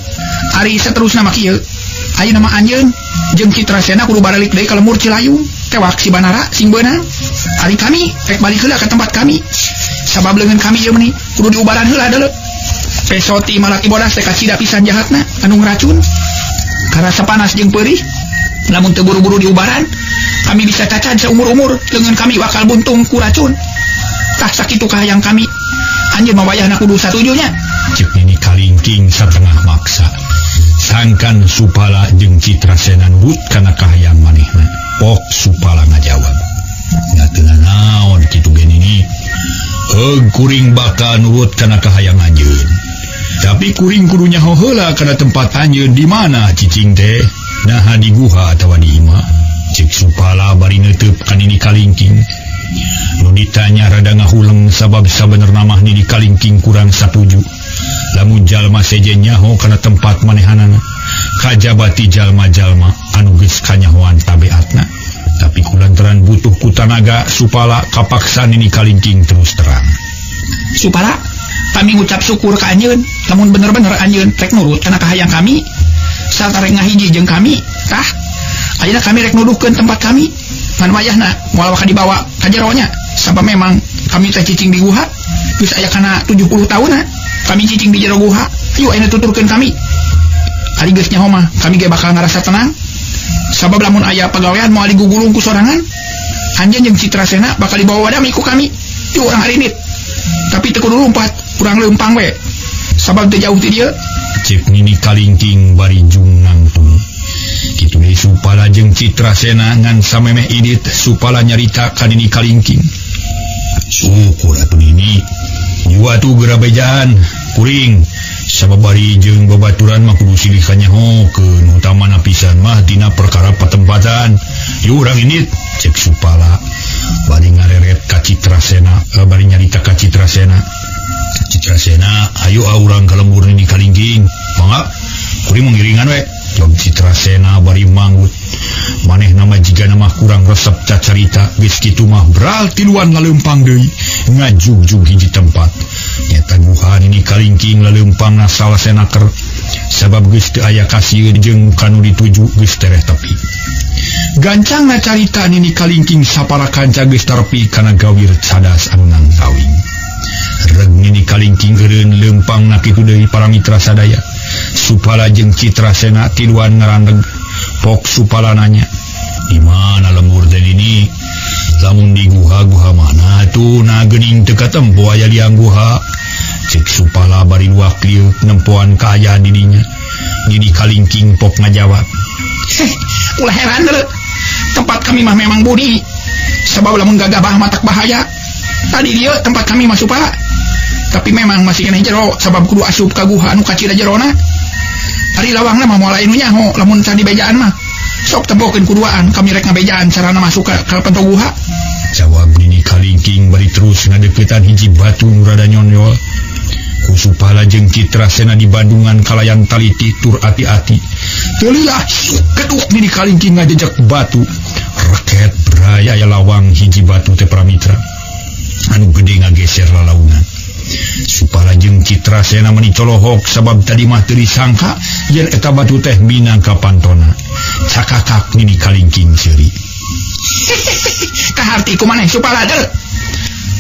Ari saterusna mah kieu. Ayeuna mah anjeun jeung Citrasena kudu baralik deui ka lembur Cilayung. Tewak si Banara sing beunang. Ari kami rek balik heula ka tempat kami. Sabab leungeun kami ieu meuni kudu diubaran heula deuleu. Pesoti malati bodas teh kacida pisan jahatna anu ngracun. Karasa panas jeung peurih. Lamun teu buru-buru diubaran, kami bisa cacad seumur-umur, leungeun kami bakal buntung ku racun. Tah sakitu kahayang kami. Anjeun mah wayahna kudu satuju nya. Cek Nini Kalingking satengah maksa. Sangkan Supala jeung Citrasena nurut kana kahayang manehna. Pok Supala ngajawab. Nya teu nanaon kitu ge Nini. Heug kuring bakal nurut kana kahayang anjeun. Tapi kuring kudu nyaho heula kana tempat anjeun di mana cicing teh. Naha di guha atawa di imah. Cek Supala bari neuteub ka Nini Kalingking. Nu ditanya rada ngahuleng sabab sabenerna mah Nini Kalingking kurang satuju. Lamun jalma sejen nyaho kana tempat manehanana, kajaba ti jalma-jalma anu geus kanyahoan tabeatna. Tapi kulantaran butuh ku tanaga Supala kapaksa Nini Kalingking terus terang. Supala, kami ngucap syukur ka anjeun lamun bener-bener anjeun rek nurut kana kahayang kami. Sarta rek ngahiji jeung kami. Tah, ayeuna kami rek nuduhkeun tempat kami. Ngan wayahna moal bakal dibawa ka jero nya. Sabab memang kami teh cicing di guha. Geus aya kana 70 tahunna kami cicing di jero guha. Ayo ayeuna tuturkeun kami. Ari geus nyaho mah kami ge bakal ngarasa tenang. Sabab lamun aya pagawean moal digugulung ku sorangan. Anjeun jeung Citrasena bakal dibawa wadami ku kami. Yuk urang arinit. Tapi teu kudu lumpat, urang leumpang we. Sabab teu jauh ti dieu. Cek Nini Kalingking bari jung nangtung. Kitu deui Supala jeung Citrasena ngan samemeh idit Supala nyarita ka Nini Kalingking. Syukur atuh Nini. Jiwa tuh geura bejaan kuring. Sabab bari jeung babaturan mah kudu silih kanyahokeun utamana pisan mah dina perkara patempatan. Yuk urang indit. Cek Supala bari ngareret ka Citrasena, bari nyarita ka Citrasena. Citrasena, ayo urang ka lembur Nini Kalingking. Mangga, kuring mengiringan we. Jawab Citrasena bari manggut. Manehna mah jigana mah kurang resep cacarita, geus kitu mah bral tiluan laleumpang deui ngajugjug hiji tempat. Nyata guha Nini Kalingking laleumpangna salasena ker sabab geus teu aya kasieun jeung kanu dituju geus tereh tepi. Gancangna carita Nini Kalingking sapara kanca geus tarepi kana gawir cadas anu nangtawing. Reg Nini Kalingking eureun leumpangna kitu deui para mitra sadaya. Supala jeung Citrasena tiluan ngarandeg. Pok Supala nanya, di mana lembur teh Nini? Lamun di guha-guha mana tuh na geuning teu katempo aya liang guha. Cek Supala bari luak lieu nempoan kaayaan di dinya. Nini Kalingking pok ngajawab, Heh, ulah heran deuleu. Tempat kami mah memang budi. Sabab lamun gagabah matak bahaya. Tadi dieu tempat kami mah Supala. Tapi memang masih keneh jero sabab kudu asup ka guha anu kacida jerona. Ari lawangna mah moal aya nu nyaho lamun can dibejaan mah. Sok tempokeun kuduaan kami rek ngabejaan carana masuk ka panto guha. Jawab Nini Kalingking bari terus ngadeuketan hiji batu nu rada nyonyol. Ku Supala jeung Citrasena di Bandungan kalayan taliti tur ati-ati. Teu lila keduk Nini Kalingking ngajejak batu. Reket bray aya lawang hiji batu teh pramitra. Anu gede ngageser lalaunan. Supala jeung Citrasena meni colohok sabab tadi mah teu disangka yen eta batu teh minangka pantona. Cakakak Nini Kalingking seuri. Kaharti ku maneh Supala deuleu.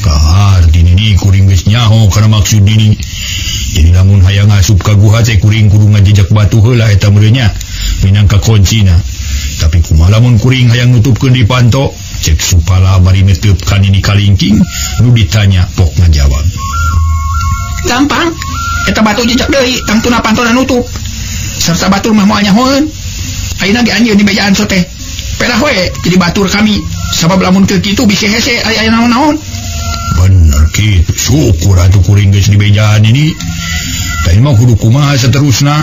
Kaharti Nini kuring geus nyaho kana maksud Nini. Jadi lamun hayang asup ka guha teh kuring kudu ngajejak batu heula eta meureun nya minangka kuncina. Tapi kumaha lamun kuring hayang nutupkeun di panto? Cek Supala bari neuteub ka Nini Kalingking nu ditanya pok ngajawab. Gampang, eta batu jejak deui tangtuna pantona nutup. Sarta batur mah moal nyahoeun. Ayeuna ge anjeun di bejaan sote. Pelah we jadi batur kami. Sabab lamun keur kitu bisi hese aya naon-naon. Bener kitu, syukur atuh kuring geus di bejaan ini. Tah mah kudu kumaha saterusna.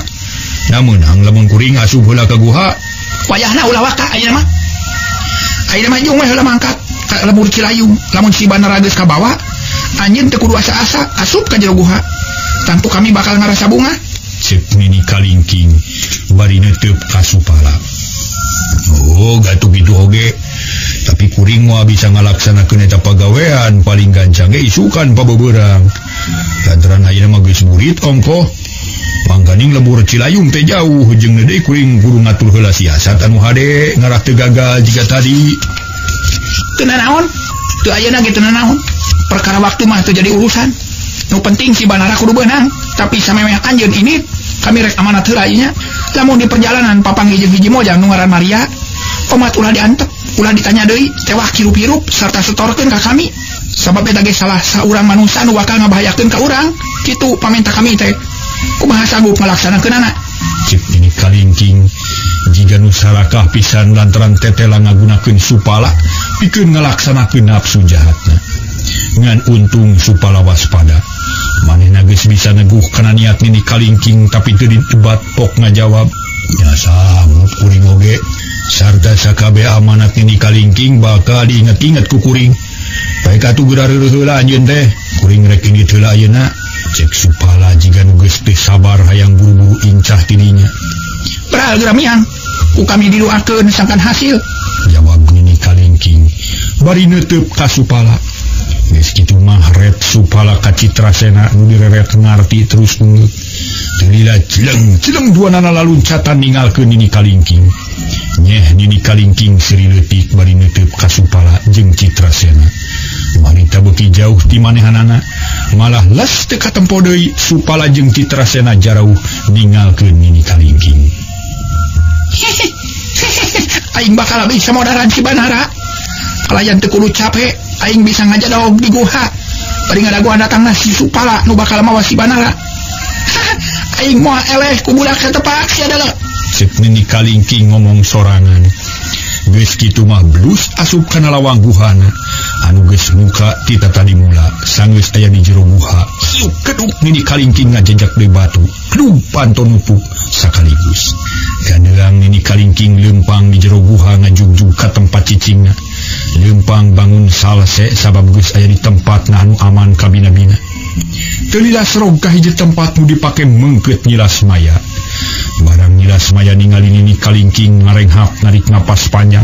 Nameunang lamun kuring asup heula ka guha. Wayahna ulah waka ayeuna mah. Ayeuna mah jung we heula mangkat ka lembur Cilayung. Lamun si Banara geus kabawa, anjeun teu kudu asa-asa asup ka jero guha. Tangtu kami bakal ngarasa bungah. Cek Nini Kalingking bari neuteub ka Supala. Oh gatuh kitu oge, tapi kuring moal bisa ngalaksanakeun eta pagawean paling gancang ge isukan pabeberang. Lantaran ayeuna mah geus burit ongkoh. Mangkaning lebur Cilayung teh jauh jeung deui kuring kudu ngatur heula siasat anu hade ngarah teu gagal jiga tadi. Teu nanaon? Teu ayeuna ge teu nanaon. Perkara waktu mah teu jadi urusan. Nu penting si Banara kudu beunang, tapi samemeh anjeun ini kami rek amanat heula ieu nya. Lamun di perjalanan papanggih jeung hiji mojang nu ngaran Maria, omat ulah diantep, ulah ditanya deui, tewak hirup-hirup sarta setorkeun ka kami. Sabab eta ge salah saurang manusia nu bakal ngabahayakeun ka urang. Kitu pamenta kami teh. Kumaha sanggup ngalaksanakeunana? Cek Nini Kalingking jiga nu sarakah pisan lantaran tetela ngagunakeun Supala pikeun ngalaksanakeun nafsu jahatna. Ngan untung Supala waspada. Manehna geus bisa neguh kana niat Nini Kalingking tapi teu ditebat pok ngajawab. Nya sanggup kuring oge. Sarta sakabeh amanat Nini Kalingking bakal diinget-inget ku kuring. Baik atuh geura reureuh heula anjeun teh. Kuring rek indit heula ayeuna. Cek Supala jiga nu geus teu sabar hayang buru-buru incah tidinya. Beral geura miang. Ku kami didoakeun sangkan hasil. Jawab Nini Kalingking bari neuteub ka Supala. Geus kitu mah ret Supala ka Citrasena nu direret ngarti terus ungeuk. Teu lila cileng-cileng duanana laluncatan ninggalkeun Nini Kalingking. Nyeh Nini Kalingking seuri leutik bari neuteub ka Supala jeung Citrasena. Marita beuki jauh ti manehanana, malah les teu katempo deui Supala jeung Citrasena jarauh ninggalkeun Nini Kalingking. Aing bakal bisa modaran si Banara. Kalayan teu kudu capek, aing bisa ngajadog di guha. Bari ngadaguan datangna si Supala nu bakal mawa si Banara. Aing moal eleh ku budak satepak sia deuleu. Cek Nini Kalingking ngomong sorangan. Geus kitu mah blus asup kana lawang guhana. Anu geus muka ti tadi mula sanggeus aya di jero guha. Hiuk keduk Nini Kalingking ngajejak deui batu. Keduk panto nutup sakaligus. Gandelang Nini Kalingking leumpang di jero guha ngajugjug ka tempat cicingna. Leumpang bangun salse sabab geus aya di tempatna anu aman kabina-bina. Teu lila serog ka hiji tempat nu dipake meungkeut Nyilas Maya. Barang Nyilas Maya ningali Nini Kalingking ngarenghap narik napas panjang.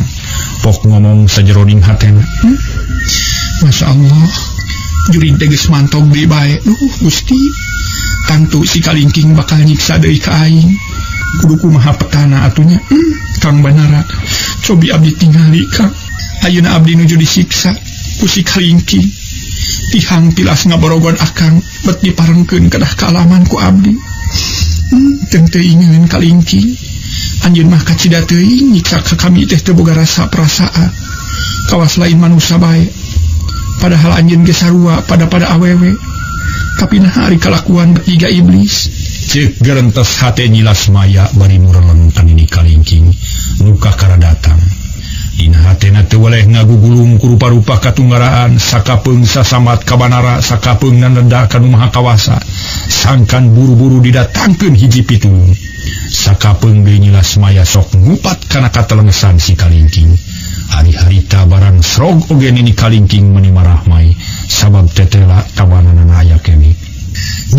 Pok ngomong sajeroning hatena. Masya Allah, jurig teh geus mantog deui bae. Duh Gusti, tangtu si Kalingking bakal nyiksa deui ka aing. Kudu kumaha petana atunya. Kang Banara, cobi abdi tingali Kang. Ayeuna abdi nuju disiksa ku si Kalingking. Tihang tilas ngaborogon akang bet diparengkeun kedah kaalaman ku abdi. Teu teuingeun Kalingking. Anjeun mah kacida teuing nyiksa ka kami teh teu boga rasa perasaan. Kawas lain manusia bae. Padahal anjeun ge sarua pada awewe. Tapi nah ari kalakuan tiga iblis. Cek gerentes hate Nyilas Maya bari mureleng ka Nini Kalingking nu kakara datang. Dina hatena teu weleh ngagugulung ku rupa-rupa katunggaraan sakapeung sasamat ka Banara sakapeung naneda ka nu Maha Kawasa sangkan buru-buru didatangkeun hiji pitulung. Sakapeung deui Nyilas Maya sok ngupat kana katelengesan si Kalingking. Hari-harita barang srog oge Nini Kalingking meuni marahmai sabab tetela tawananana aya keneh.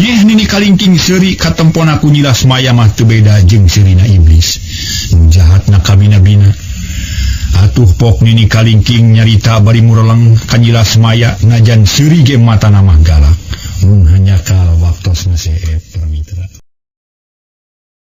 Nyeh Nini Kalingking seuri katempona ku Nyilas Maya mah teu beda jeung seurina iblis. Nu jahatna kabina-bina. Atuh pok Nini Kalingking nyarita bari mureleng ka Nyilas Maya najan seuri ge matana mah galak. Mun hanyakal waktosna seueur.